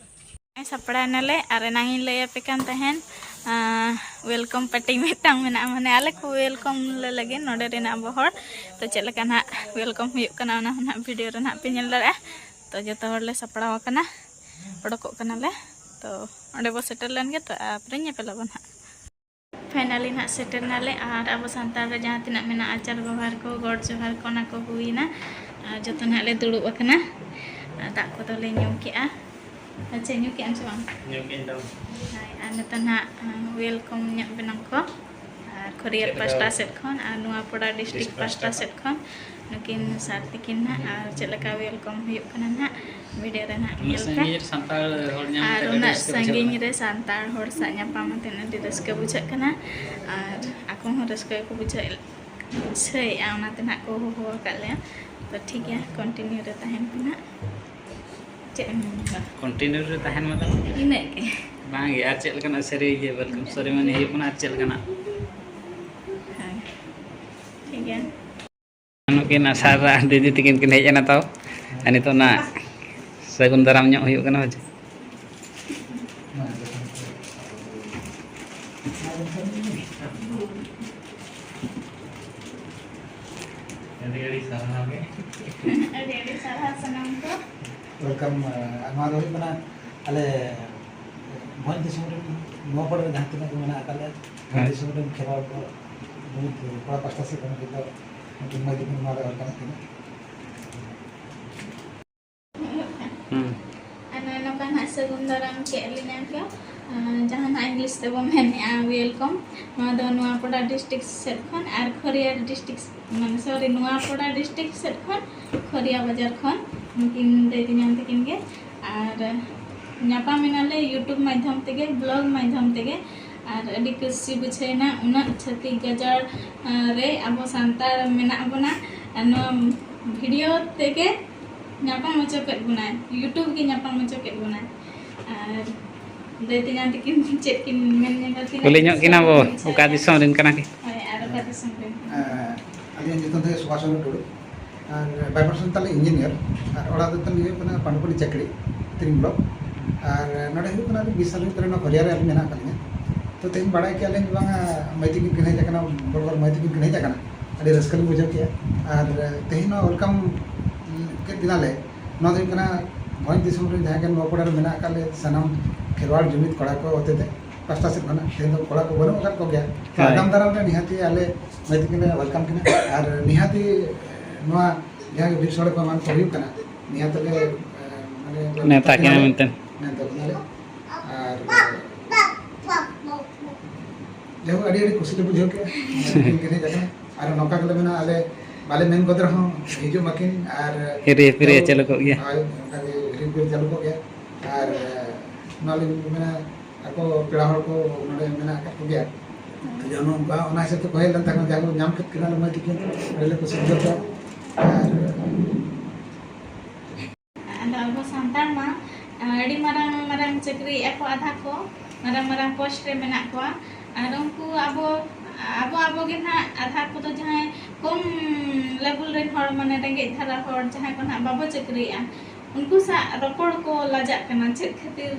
ᱥᱟᱯᱲᱟᱣ ᱮᱱᱟᱞᱮ ᱟᱨ ᱮᱱᱟᱝ ᱤᱧ ᱞᱟᱹᱭ ᱟᱯᱮ ᱠᱟᱱ ᱛᱟᱦᱮᱱ, ᱟᱸ, welcome party ᱢᱤᱫᱴᱟᱝ ᱢᱮᱱᱟᱜᱼᱟ, ᱢᱟᱱᱮ ᱟᱞᱮ ᱠᱚ welcome ᱞᱮ ᱞᱟᱹᱜᱤᱫ ᱱᱚᱰᱮ ᱨᱮᱱ ᱟᱵᱚ ᱦᱚᱲ᱾ ᱛᱚ ᱪᱮᱫ ᱞᱮᱠᱟ ᱱᱟᱦᱟᱜ welcome ᱦᱩᱭᱩᱜ ᱠᱟᱱᱟ ᱚᱱᱟ ᱦᱚᱸ ᱱᱟᱦᱟᱜ video ᱨᱮ ᱱᱟᱦᱟᱜ ᱯᱮ ᱧᱮᱞ ᱫᱟᱲᱮᱭᱟᱜᱼᱟ᱾ ᱛᱚ ᱡᱚᱛᱚ ᱦᱚᱲ ᱞᱮ ᱥᱟᱯᱲᱟᱣ ᱟᱠᱟᱱᱟ, ᱚᱰᱚᱠᱚᱜ ᱠᱟᱱᱟᱞᱮ᱾ ᱛᱚ ᱚᱸᱰᱮ ᱵᱚ ᱥᱮᱴᱮᱨ ᱞᱮᱱ ᱜᱮ, ᱛᱚ ᱟᱯᱮ ᱧᱮᱯᱮᱞ ᱟᱵᱚᱱ ᱦᱟᱸᱜ᱾ Finally ᱱᱟᱦᱟᱜ ᱥᱮᱴᱮᱨ ᱱᱟᱞᱮ, ᱟᱨ ᱟᱵᱚ ᱥᱟᱱᱛᱟᱲ ᱨᱮ ᱡᱟᱦᱟᱸ ᱛᱤᱱᱟᱹᱜ ᱢᱮᱱᱟᱜᱼᱟ ᱟᱪᱟᱨ ᱵᱮᱵᱚᱦᱟᱨ ᱠᱚ, ᱜᱚᱰ ᱡᱚᱦᱟᱨ ᱠᱚ, ᱚᱱᱟ ᱠᱚ ᱦᱩᱭᱱᱟ᱾ ᱟᱨ ᱡᱚᱛᱚ ᱱᱟᱦᱟᱜ ᱞᱮ ᱫᱩᱲᱩᱵ ᱟᱠᱟᱱᱟ᱾ ᱟᱨ ᱫᱟᱜ ᱠᱚᱫᱚ ᱞᱮ ᱧᱩ ᱠᱮᱜᱼᱟ᱾ ᱟᱪᱪᱷᱟ, ᱧᱩ ᱠᱮᱜᱼᱟᱢ ᱥᱮ ᱵᱟᱝ? ᱧᱩ ᱠᱮᱜᱼᱟᱹᱧ ᱛᱟᱢ᱾ ᱦᱳᱭ, ᱟᱨ ᱱᱤᱛᱚᱜ ᱱᱟᱦᱟᱜ ᱣᱮᱞᱠᱟᱢ ᱧᱚᱜ ᱵᱮᱱᱟ ᱠᱚ, ᱟᱨ ᱠᱷᱚᱨᱤᱭᱟᱨ ᱪᱮᱫ ᱞᱮᱠᱟ? ᱯᱟᱥᱴᱟ ᱥᱮᱫ ᱠᱷᱚᱱ ᱟᱨ ᱱᱚᱣᱟ ᱯᱚᱲᱟ ᱰᱤᱥᱴᱨᱤᱠᱴ ᱰᱤᱥᱴᱨᱤᱠᱴ ᱯᱟᱥᱴᱟ ᱯᱟᱥᱴᱟ ᱥᱮᱫ ᱠᱷᱚᱱ ᱱᱩᱠᱤᱱ ᱥᱟᱨ ᱛᱤᱠᱤᱱ ᱱᱟᱦᱟᱜ, ᱟᱨ ᱪᱮᱫ ᱞᱮᱠᱟ ᱣᱮᱞᱠᱟᱢ ᱦᱩᱭᱩᱜ ᱠᱟᱱᱟ ᱱᱟᱦᱟᱜ, ᱵᱷᱤᱰᱤᱭᱳ ᱨᱮ ᱱᱟᱦᱟᱜ ᱩᱱᱟᱹᱜ ᱧᱮᱞ ᱯᱮ᱾ ᱥᱟᱺᱜᱤᱧ ᱨᱮ ᱥᱟᱱᱛᱟᱲ ᱦᱚᱲ ᱧᱟᱢ ᱟᱨ ᱠᱟᱛᱮ ᱟᱹᱰᱤ ᱩᱱᱟᱹᱜ ᱨᱟᱹᱥᱠᱟᱹ ᱵᱩᱡᱷᱟᱹᱜ ᱥᱟᱺᱜᱤᱧ ᱠᱟᱱᱟ᱾ ᱨᱮ ᱥᱟᱱᱛᱟᱲ ᱦᱚᱲ ᱥᱟᱶ ᱧᱟᱯᱟᱢ ᱠᱟᱛᱮ ᱟᱹᱰᱤ ᱨᱟᱹᱥᱠᱟᱹ ᱵᱩᱡᱷᱟᱹᱜ ᱠᱟᱱᱟ, ᱟᱨ ᱟᱠᱚ ᱦᱚᱸ ᱨᱟᱹᱥᱠᱟᱹ ᱜᱮᱠᱚ ᱵᱩᱡᱷᱟᱹᱣᱮᱫ, ᱵᱩᱡᱷᱟᱹᱣᱮᱫᱼᱟ, ᱚᱱᱟᱛᱮ ᱱᱟᱦᱟᱜ ᱠᱚ ᱦᱚᱦᱚ ᱟᱠᱟᱫ ᱞᱮᱭᱟ᱾ ᱛᱚ ᱴᱷᱤᱠ ᱜᱮᱭᱟ, ᱠᱚᱱᱴᱤᱱᱤᱭᱩ ᱨᱮ ᱛᱟᱦᱮᱱ ᱯᱮ ᱱᱟᱦᱟᱜ᱾ ᱪᱮᱫ ᱮᱢ ᱢᱮᱱ ᱠᱮᱫᱟ? ᱠᱚᱱᱴᱤᱱᱤᱭᱩ ᱨᱮ ᱛᱟᱦᱮᱱ ᱢᱟ ᱛᱟᱵᱚᱱ᱾ ᱤᱱᱟᱹᱜ ᱜᱮ᱾ ᱵᱟᱝ ᱜᱮ, ᱟᱨ ᱪᱮᱫ ᱞᱮᱠᱟᱱᱟᱜ ᱥᱮᱨᱮᱧ ᱤᱭᱟᱹ ᱣᱮᱞᱠᱟᱢ ᱥᱮᱨᱮᱢᱚᱱᱤ ᱦᱩᱭᱩᱜ ᱠᱟᱱᱟ, ᱟᱨ ᱪᱮᱫ ᱞᱮᱠᱟᱱᱟᱜ? ᱦᱮᱸ, ᱴᱷᱤᱠ ᱜᱮᱭᱟ᱾ ᱱᱩᱠᱤᱱ ᱟᱥᱟᱲ ᱟᱨ ᱫᱤᱫᱤ ᱛᱤᱠᱤᱱ ᱠᱤᱱ ᱦᱮᱡ ᱮᱱᱟ ᱛᱚ, ᱟᱨ ᱱᱤᱛᱚᱜ ᱱᱟ ᱥᱟᱹᱜᱩᱱ ᱫᱟᱨᱟᱢ ᱧᱚᱜ ᱦᱩᱭᱩᱜ ᱠᱟᱱᱟ᱾ ᱟᱹᱰᱤ ᱟᱹᱰᱤ ᱥᱟᱨᱦᱟᱣ ᱜᱮ᱾ ᱟᱹᱰᱤ ᱟᱹᱰᱤ ᱥᱟᱨᱦᱟᱣ ᱥᱟᱱᱟᱢ ᱠᱚ᱾ ᱣᱮᱞᱠᱟᱢ᱾ ᱟᱨ ᱱᱚᱣᱟ ᱫᱚ ᱦᱩᱭᱩᱜ ᱠᱟᱱᱟ ᱟᱞᱮ ᱵᱷᱚᱸᱡᱽ ᱫᱤᱥᱚᱢ ᱨᱮᱱ ᱱᱚᱣᱟ ᱯᱚᱨᱮ ᱨᱮ ᱡᱟᱦᱟᱸ ᱛᱤᱱᱟᱹᱜ ᱜᱮ ᱢᱮᱱᱟᱜ ᱟᱠᱟᱫ ᱞᱮᱭᱟ, ᱵᱷᱚᱸᱡᱽ ᱦᱮᱸ᱾ ᱫᱤᱥᱚᱢ ᱨᱮᱱ ᱠᱷᱮᱨᱣᱟᱲ ᱠᱚ, ᱡᱩᱢᱤᱫ ᱠᱚᱲᱟ ᱯᱟᱥᱴᱟ ᱥᱮᱫ ᱠᱷᱚᱱ ᱡᱚᱛᱚ ᱩᱱᱠᱩ ᱢᱟᱹᱭ ᱛᱟᱠᱚ ᱱᱚᱣᱟ ᱨᱮ ᱣᱮᱞᱠᱟᱢ ᱠᱟᱱᱟ᱾ ᱦᱩᱸ᱾ ᱟᱨ ᱱᱚᱜᱼᱚᱭ ᱱᱚᱝᱠᱟ ᱱᱟᱦᱟᱜ ᱥᱟᱹᱜᱩᱱ ᱫᱟᱨᱟᱢ ᱠᱮᱫ ᱞᱤᱧᱟ ᱠᱚ, ᱟᱨ ᱡᱟᱦᱟᱸ ᱱᱟᱦᱟᱜ ᱤᱝᱞᱤᱥ ᱛᱮᱵᱚᱱ ᱢᱮᱱᱮᱫᱼᱟ ᱣᱮᱞᱠᱟᱢ, ᱱᱚᱣᱟ ᱫᱚ ᱱᱚᱣᱟ ᱯᱚᱲᱟ ᱰᱤᱥᱴᱨᱤᱠᱴ ᱥᱮᱫ ᱠᱷᱚᱱ ᱟᱨ ᱠᱷᱚᱨᱤᱭᱟᱨ ᱰᱤᱥᱴᱨᱤᱠᱴ, ᱢᱟᱱᱮ ᱥᱚᱨᱤ, ᱱᱚᱣᱟ ᱯᱚᱲᱟ ᱰᱤᱥᱴᱨᱤᱠᱴ ᱥᱮᱫ ᱠᱷᱚᱱ ᱠᱷᱚᱨᱤᱭᱟ ᱵᱟᱡᱟᱨ ᱠᱷᱚᱱ ᱱᱩᱠᱤᱱ ᱫᱟᱹᱭ ᱛᱮᱧᱟᱝ ᱛᱟᱹᱠᱤᱱ ᱜᱮ᱾ ᱟᱨ ᱧᱟᱯᱟᱢ ᱮᱱᱟᱞᱮ YouTube ᱢᱟᱫᱽᱫᱷᱚᱢ ᱛᱮᱜᱮ, ᱵᱞᱚᱜ ᱢᱟᱫᱽᱫᱷᱚᱢ ᱛᱮᱜᱮ, ᱟᱨ ᱟᱹᱰᱤ ᱠᱩᱥᱤ ᱵᱩᱡᱷᱟᱹᱣᱮᱱᱟ᱾ ᱩᱱᱟᱹᱜ ᱪᱷᱟᱹᱛᱤᱠ ᱜᱟᱡᱟᱲ, ᱟᱨ ᱨᱮ ᱟᱵᱚ ᱥᱟᱱᱛᱟᱲ ᱢᱮᱱᱟᱜ ᱵᱚᱱᱟ, ᱟᱨ ᱱᱚᱣᱟ ᱵᱷᱤᱰᱤᱭᱳ ᱛᱮᱜᱮ ᱧᱟᱯᱟᱢ ᱦᱚᱪᱚ ᱠᱮᱫ ᱵᱚᱱᱟᱭ, YouTube ᱜᱮ ᱧᱟᱯᱟᱢ ᱦᱚᱪᱚ ᱠᱮᱫ ᱵᱚᱱᱟᱭ᱾ ᱟᱨ ᱫᱟᱹᱭ ᱛᱮᱧᱟᱝ ᱛᱟᱹᱠᱤᱱ ᱪᱮᱫ ᱠᱤᱱ ᱢᱮᱱ ᱧᱚᱜᱟ, ᱛᱤᱱᱟᱹᱜ ᱠᱩᱞᱤ ᱧᱚᱜ ᱠᱤᱱᱟ ᱵᱚ, ᱠᱩᱥᱤ ᱚᱠᱟ ᱵᱩᱡᱷᱟᱹᱣᱮᱱᱟ᱾ ᱫᱤᱥᱚᱢ ᱨᱮᱱ ᱠᱟᱱᱟ ᱠᱤᱱ? ᱦᱳᱭ, ᱟᱨ ᱚᱠᱟ ᱫᱤᱥᱚᱢ ᱨᱮᱱ? ᱟᱹᱞᱤᱧᱟᱜ ᱧᱩᱛᱩᱢ ᱫᱚ ᱦᱩᱭᱩᱜ ᱥᱩᱵᱷᱟᱥ ᱪᱚᱸᱫᱽᱨᱚ ᱴᱩᱰᱩ᱾ ᱟᱨ ᱵᱟᱭ ᱯᱟᱨᱥᱚᱱ ᱛᱟᱞᱮ ᱤᱧᱡᱤᱱᱤᱭᱟᱨ, ᱟᱨ ᱚᱲᱟᱜ ᱫᱚ ᱛᱟᱞᱮ ᱦᱩᱭᱩᱜ ᱠᱟᱱᱟ ᱯᱟᱱᱰᱩᱯᱟᱱᱤ ᱪᱟᱹᱠᱲᱤ, ᱛᱤᱨᱤᱝ ᱵᱞᱚᱠ᱾ ᱟᱨ ᱱᱚᱰᱮ ᱦᱩᱭᱩᱜ ᱠᱟᱱᱟ ᱵᱤᱥ ᱥᱟᱞ ᱦᱩᱭᱩᱜ ᱠᱟᱱᱟ ᱱᱚᱣᱟ ᱠᱷᱚᱨᱤᱭᱟ ᱨᱮ ᱟᱹᱞᱤᱧ ᱢᱮᱱᱟᱜ ᱟᱠᱟᱫ ᱞᱤᱧᱟ᱾ ᱛᱚ ᱛᱮᱦᱮᱧ ᱵᱟᱲᱟᱭ ᱠᱮᱜᱼᱟ ᱞᱤᱧ ᱵᱟᱝᱟ ᱢᱟᱹᱭ ᱛᱟᱹᱠᱤᱱ ᱠᱤᱱ ᱦᱮᱡ ᱟᱠᱟᱱᱟ, ᱵᱚᱲ ᱵᱚᱲ ᱢᱟᱹᱭ ᱛᱟᱹᱠᱤᱱ ᱠᱤᱱ ᱦᱮᱡ ᱟᱠᱟᱱᱟ, ᱟᱹᱰᱤ ᱨᱟᱹᱥᱠᱟᱹ ᱞᱤᱧ ᱵᱩᱡᱷᱟᱹᱣ ᱠᱮᱜᱼᱟ᱾ ᱟᱨ ᱛᱮᱦᱮᱧ ᱱᱚᱣᱟ ᱣᱮᱞᱠᱟᱢ ᱠᱮᱫ ᱠᱤᱱᱟᱞᱮ, ᱱᱚᱣᱟ ᱫᱚ ᱦᱩᱭᱩᱜ ᱠᱟᱱᱟ ᱵᱷᱚᱸᱡᱽ ᱫᱤᱥᱚᱢ ᱨᱮ ᱡᱟᱦᱟᱸ ᱜᱮ ᱱᱚᱣᱟ ᱯᱟᱲᱟ ᱨᱮ ᱢᱮᱱᱟᱜ ᱟᱠᱟᱫ ᱞᱮ ᱥᱟᱱᱟᱢ ᱠᱷᱮᱨᱣᱟᱲ ᱡᱩᱢᱤᱫ ᱠᱚᱲᱟ ᱠᱚ ᱦᱚᱛᱮᱛᱮ ᱯᱟᱥᱴᱟ ᱥᱮᱫ ᱠᱷᱚᱱᱟᱜ ᱛᱮᱦᱮᱧ ᱫᱚ ᱠᱚᱲᱟ ᱠᱚ ᱵᱟᱹᱱᱩᱜ ᱟᱠᱟᱫ ᱠᱚᱜᱮᱭᱟ᱾ ᱛᱚ ᱦᱳᱭ᱾ ᱟᱜᱟᱢ ᱫᱟᱨᱟᱢ ᱨᱮ ᱱᱤᱦᱟᱹᱛᱤ ᱟᱞᱮ ᱢᱟᱹᱭ ᱛᱟᱹᱠᱤᱱ ᱞᱮ ᱣᱮᱞᱠᱟᱢ ᱠᱤᱱᱟ, ᱟᱨ ᱱᱤᱦᱟᱹᱛᱤ ᱱᱚᱣᱟ ᱡᱟᱦᱟᱸ ᱜᱮ ᱵᱤᱨ ᱥᱚᱲᱮ ᱠᱚ ᱮᱢᱟᱱ ᱠᱚ ᱦᱩᱭᱩᱜ ᱠᱟᱱᱟ, ᱱᱤᱦᱟᱹᱛ ᱞᱮ, ᱮ, ᱢᱟᱱᱮ ᱱᱮᱣᱛᱟ ᱠᱤᱱᱟ ᱢᱮᱱᱛᱮ᱾ ᱱᱮᱣᱛᱟ ᱠᱤᱱᱟᱞᱮ᱾ ᱟᱨ ᱡᱟᱭᱦᱳᱠ, ᱟᱹᱰᱤ ᱟᱹᱰᱤ ᱠᱩᱥᱤ ᱞᱮ ᱵᱩᱡᱷᱟᱹᱣ ᱠᱮᱫᱟ ᱩᱱᱠᱤᱱ ᱦᱮᱡ ᱟᱠᱟᱱᱟ᱾ ᱟᱨ ᱱᱚᱝᱠᱟ ᱜᱮᱞᱮ ᱢᱮᱱᱟ, ᱟᱞᱮ ᱵᱟᱞᱮ ᱢᱮᱱ ᱜᱚᱫ ᱨᱮᱦᱚᱸ ᱦᱤᱡᱩᱜ ᱢᱟᱹᱠᱤᱱ᱾ ᱟᱨ ᱦᱤᱨᱤ ᱦᱤᱯᱤᱨᱤ ᱡᱟᱭᱦᱳᱠ, ᱪᱟᱹᱞᱩ ᱠᱚᱜ ᱜᱮᱭᱟ᱾ ᱦᱳᱭ, ᱚᱱᱠᱟ ᱜᱮ ᱦᱤᱨᱤ ᱦᱤᱯᱤᱨᱤ ᱪᱟᱹᱞᱩ ᱠᱚᱜ ᱜᱮᱭᱟ᱾ ᱟᱨ ᱱᱚᱣᱟ ᱞᱤᱧ ᱢᱮᱱᱟ, ᱟᱠᱚ ᱯᱮᱲᱟ ᱦᱚᱲ ᱠᱚ ᱱᱚᱰᱮ ᱢᱮᱱᱟᱜ ᱟᱠᱟᱫ ᱠᱚᱜᱮᱭᱟ᱾ ᱡᱮ ᱱᱚᱝᱠᱟ ᱚᱱᱟ ᱦᱤᱥᱟᱹᱵ ᱛᱮᱠᱚ ᱦᱮᱡ ᱞᱮᱱ ᱛᱟᱦᱮᱸ, ᱡᱟᱦᱟᱸ ᱠᱚ ᱧᱟᱢ ᱠᱮᱫ ᱠᱤᱱᱟ ᱞᱮ ᱢᱟᱹᱭ ᱛᱟᱹᱠᱤᱱ, ᱟᱹᱰᱤ ᱞᱮ ᱠᱩᱥᱤ ᱵᱩᱡᱷᱟᱹᱣ ᱠᱮᱫᱟ᱾ ᱟᱨ ᱟᱫᱚ ᱟᱵᱚ ᱥᱟᱱᱛᱟᱲ ᱢᱟ, ᱟᱹᱰᱤ ᱢᱟᱨᱟᱝ ᱢᱟᱨᱟᱝ ᱪᱟᱹᱠᱨᱤᱭᱮᱫᱼᱟ ᱠᱚ ᱟᱫᱷᱟ ᱠᱚ, ᱢᱟᱨᱟᱝ ᱢᱟᱨᱟᱝ ᱯᱳᱥᱴ ᱨᱮ ᱢᱮᱱᱟᱜ ᱠᱚᱣᱟ᱾ ᱟᱨ ᱩᱱᱠᱩ ᱟᱵᱚ, ᱟᱵᱚ, ᱟᱵᱚ ᱜᱮ ᱱᱟᱦᱟᱜ ᱟᱫᱷᱟ ᱠᱚᱫᱚ ᱡᱟᱦᱟᱸᱭ ᱠᱚᱢ ᱞᱮᱵᱮᱞ ᱨᱮᱱ ᱦᱚᱲ, ᱢᱟᱱᱮ ᱨᱮᱸᱜᱮᱡ ᱫᱷᱟᱨᱟ ᱦᱚᱲ, ᱡᱟᱦᱟᱸᱭ ᱠᱚ ᱱᱟᱦᱟᱜ ᱵᱟᱵᱚ ᱪᱟᱹᱠᱨᱤᱭᱮᱫᱼᱟ, ᱩᱱᱠᱩ ᱥᱟᱶ ᱨᱚᱯᱚᱲ ᱠᱚ ᱞᱟᱡᱟᱜ ᱠᱟᱱᱟ᱾ ᱪᱮᱫ ᱠᱷᱟᱹᱛᱤᱨ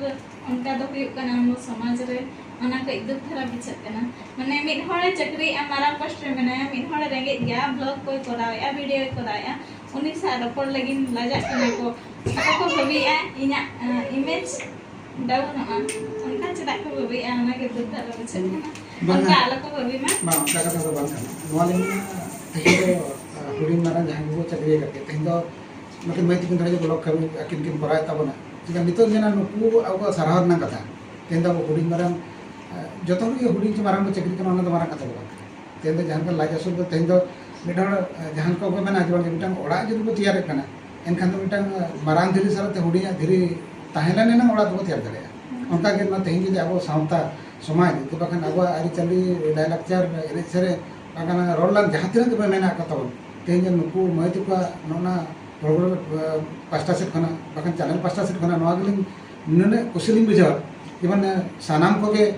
ᱚᱱᱠᱟ ᱫᱚ ᱦᱩᱭᱩᱜ ᱠᱟᱱᱟ ᱟᱵᱚ ᱥᱚᱢᱟᱡᱽ ᱨᱮ? ᱚᱱᱟ ᱠᱟᱹᱡ ᱫᱩᱠ ᱫᱷᱟᱨᱟ ᱵᱩᱡᱷᱟᱹᱜ ᱠᱟᱱᱟ᱾ ᱢᱟᱱᱮ ᱢᱤᱫ ᱦᱚᱲᱮ ᱪᱟᱹᱠᱨᱤᱭᱮᱫᱼᱟ, ᱢᱟᱨᱟᱝ ᱯᱳᱥᱴ ᱨᱮ ᱢᱮᱱᱟᱭᱟ, ᱢᱤᱫ ᱦᱚᱲᱮ ᱨᱮᱸᱜᱮᱡ ᱜᱮᱭᱟ, ᱵᱞᱚᱜ ᱠᱚᱭ ᱠᱚᱨᱟᱣᱮᱫᱼᱟ, ᱵᱷᱤᱰᱤᱭᱳᱭ ᱠᱚᱨᱟᱣᱮᱫᱼᱟ, ᱩᱱᱤ ᱥᱟᱶ ᱨᱚᱯᱚᱲ ᱞᱟᱹᱜᱤᱫ ᱞᱟᱡᱟᱜ ᱠᱟᱱᱟ ᱠᱚ᱾ ᱟᱠᱚ ᱠᱚ ᱵᱷᱟᱹᱵᱤᱭᱮᱫᱼᱟ ᱤᱧᱟᱹᱜ, ᱟᱸ, ᱤᱢᱮᱡᱽ ᱰᱟᱣᱩᱱᱚᱜᱼᱟ᱾ ᱚᱱᱠᱟ ᱪᱮᱫᱟᱜ ᱠᱚ ᱵᱷᱟᱹᱵᱤᱭᱮᱫᱼᱟ? ᱚᱱᱟᱜᱮ ᱫᱩᱠ ᱫᱷᱟᱨᱟ ᱵᱩᱡᱷᱟᱹᱜ ᱠᱟᱱᱟ᱾ ᱵᱟᱝᱟ᱾ ᱚᱱᱠᱟ ᱟᱞᱚ ᱠᱚ ᱵᱷᱟᱹᱵᱤ ᱢᱟ᱾ ᱵᱟᱝ, ᱚᱱᱠᱟ ᱠᱟᱛᱷᱟ ᱫᱚ ᱵᱟᱝ ᱠᱟᱱᱟ᱾ ᱱᱚᱣᱟ ᱞᱤᱧ ᱢᱮᱱᱟ, ᱛᱮᱦᱮᱧ ᱫᱚ, ᱟᱸ, ᱦᱩᱰᱤᱧ ᱢᱟᱨᱟᱝ ᱡᱟᱦᱟᱸᱭ ᱠᱚᱠᱚ ᱪᱟᱹᱠᱨᱤ ᱟᱠᱟᱫ ᱜᱮᱭᱟ, ᱛᱮᱦᱮᱧ ᱫᱚ ᱱᱩᱠᱤᱱ ᱢᱟᱹᱭ ᱛᱟᱹᱠᱤᱱ ᱫᱷᱟᱨᱟ ᱜᱮ ᱵᱞᱚᱜ ᱠᱟᱹᱢᱤ ᱟᱹᱠᱤᱱ ᱠᱤᱱ ᱠᱚᱨᱟᱣᱮᱫ ᱛᱟᱵᱚᱱᱟ᱾ ᱪᱮᱫᱟᱜ ᱱᱤᱛᱚᱜ ᱢᱮᱱᱟ, ᱱᱩᱠᱩ ᱟᱵᱚ ᱥᱟᱨᱦᱟᱣ ᱨᱮᱱᱟᱜ ᱠᱟᱛᱷᱟ᱾ ᱛᱮᱦᱮᱧ ᱫᱚ ᱟᱵᱚ ᱦᱩᱰᱤᱧ ᱢᱟᱨᱟᱝ, ᱮ, ᱡᱚᱛᱚ ᱦᱚᱲ ᱜᱮ ᱦᱩᱰᱤᱧ ᱪᱮ ᱢᱟᱨᱟᱝ ᱵᱚ ᱪᱟᱹᱠᱨᱤ ᱠᱟᱱᱟ, ᱚᱱᱟ ᱫᱚ ᱢᱟᱨᱟᱝ ᱠᱟᱛᱷᱟ ᱫᱚ ᱵᱟᱝ ᱠᱟᱱᱟ᱾ ᱛᱮᱦᱮᱧ ᱫᱚ ᱡᱟᱦᱟᱸ ᱞᱮᱠᱟ ᱞᱟᱡ ᱟᱹᱥᱩᱞ ᱫᱚ, ᱛᱮᱦᱮᱧ ᱫᱚ ᱢᱤᱫ ᱦᱚᱲ, ᱮ, ᱡᱟᱦᱟᱸ ᱞᱮᱠᱟ ᱠᱚ ᱢᱮᱱᱟ, ᱡᱮᱢᱚᱱ ᱢᱤᱫᱴᱟᱝ ᱚᱲᱟᱜ ᱡᱩᱫᱤ ᱵᱚ ᱛᱮᱭᱟᱨᱮᱫ ᱠᱟᱱᱟ, ᱮᱱᱠᱷᱟᱱ ᱫᱚ ᱢᱤᱫᱴᱟᱝ, ᱮ, ᱢᱟᱨᱟᱝ ᱫᱷᱤᱨᱤ ᱥᱟᱞᱟᱜ ᱛᱮ ᱦᱩᱰᱤᱧᱟᱜ ᱫᱷᱤᱨᱤ ᱛᱟᱦᱮᱸ ᱞᱮᱱ ᱮᱱᱟᱝ ᱚᱲᱟᱜ ᱫᱚᱵᱚ ᱛᱮᱭᱟᱨ ᱫᱟᱲᱮᱭᱟᱜᱼᱟ᱾ ᱚᱱᱠᱟ ᱜᱮ ᱱᱚᱣᱟ ᱛᱮᱦᱮᱧ ᱡᱩᱫᱤ ᱟᱵᱚ ᱥᱟᱶᱛᱟ ᱥᱚᱢᱟᱡᱽ, ᱡᱩᱫᱤ ᱵᱟᱠᱷᱟᱱ ᱟᱵᱚᱣᱟᱜ ᱟᱹᱨᱤᱪᱟᱹᱞᱤ, ᱞᱟᱭᱼᱞᱟᱠᱪᱟᱨ, ᱮᱱᱮᱡ ᱥᱮᱨᱮᱧ, ᱵᱟᱠᱷᱟᱱ ᱨᱚᱲ ᱞᱟᱸᱫᱟ ᱡᱟᱦᱟᱸ ᱛᱤᱱᱟᱹᱜ ᱜᱮ ᱢᱮᱱᱟᱜ ᱟᱠᱟᱫ ᱛᱟᱵᱚᱱ, ᱛᱮᱦᱮᱧ ᱡᱮ ᱱᱩᱠᱩ ᱢᱟᱹᱭ ᱛᱟᱠᱚᱣᱟᱜ ᱱᱚᱜᱼᱚ ᱱᱟ ᱦᱚᱲ, ᱮ, ᱯᱟᱥᱴᱟ ᱥᱮᱫ ᱠᱷᱚᱱᱟᱜ, ᱵᱟᱠᱷᱟᱱ ᱪᱮᱱᱮᱞ ᱯᱟᱥᱴᱟ ᱥᱮᱫ ᱠᱷᱚᱱᱟᱜ ᱱᱚᱣᱟ ᱜᱮᱞᱤᱧ ᱱᱩᱱᱟᱹᱜ ᱠᱩᱥᱤ ᱞᱤᱧ ᱵᱩᱡᱷᱟᱹᱣᱟ᱾ ᱡᱮᱢᱚᱱ, ᱮ, ᱥᱟᱱᱟᱢ ᱠᱚᱜᱮ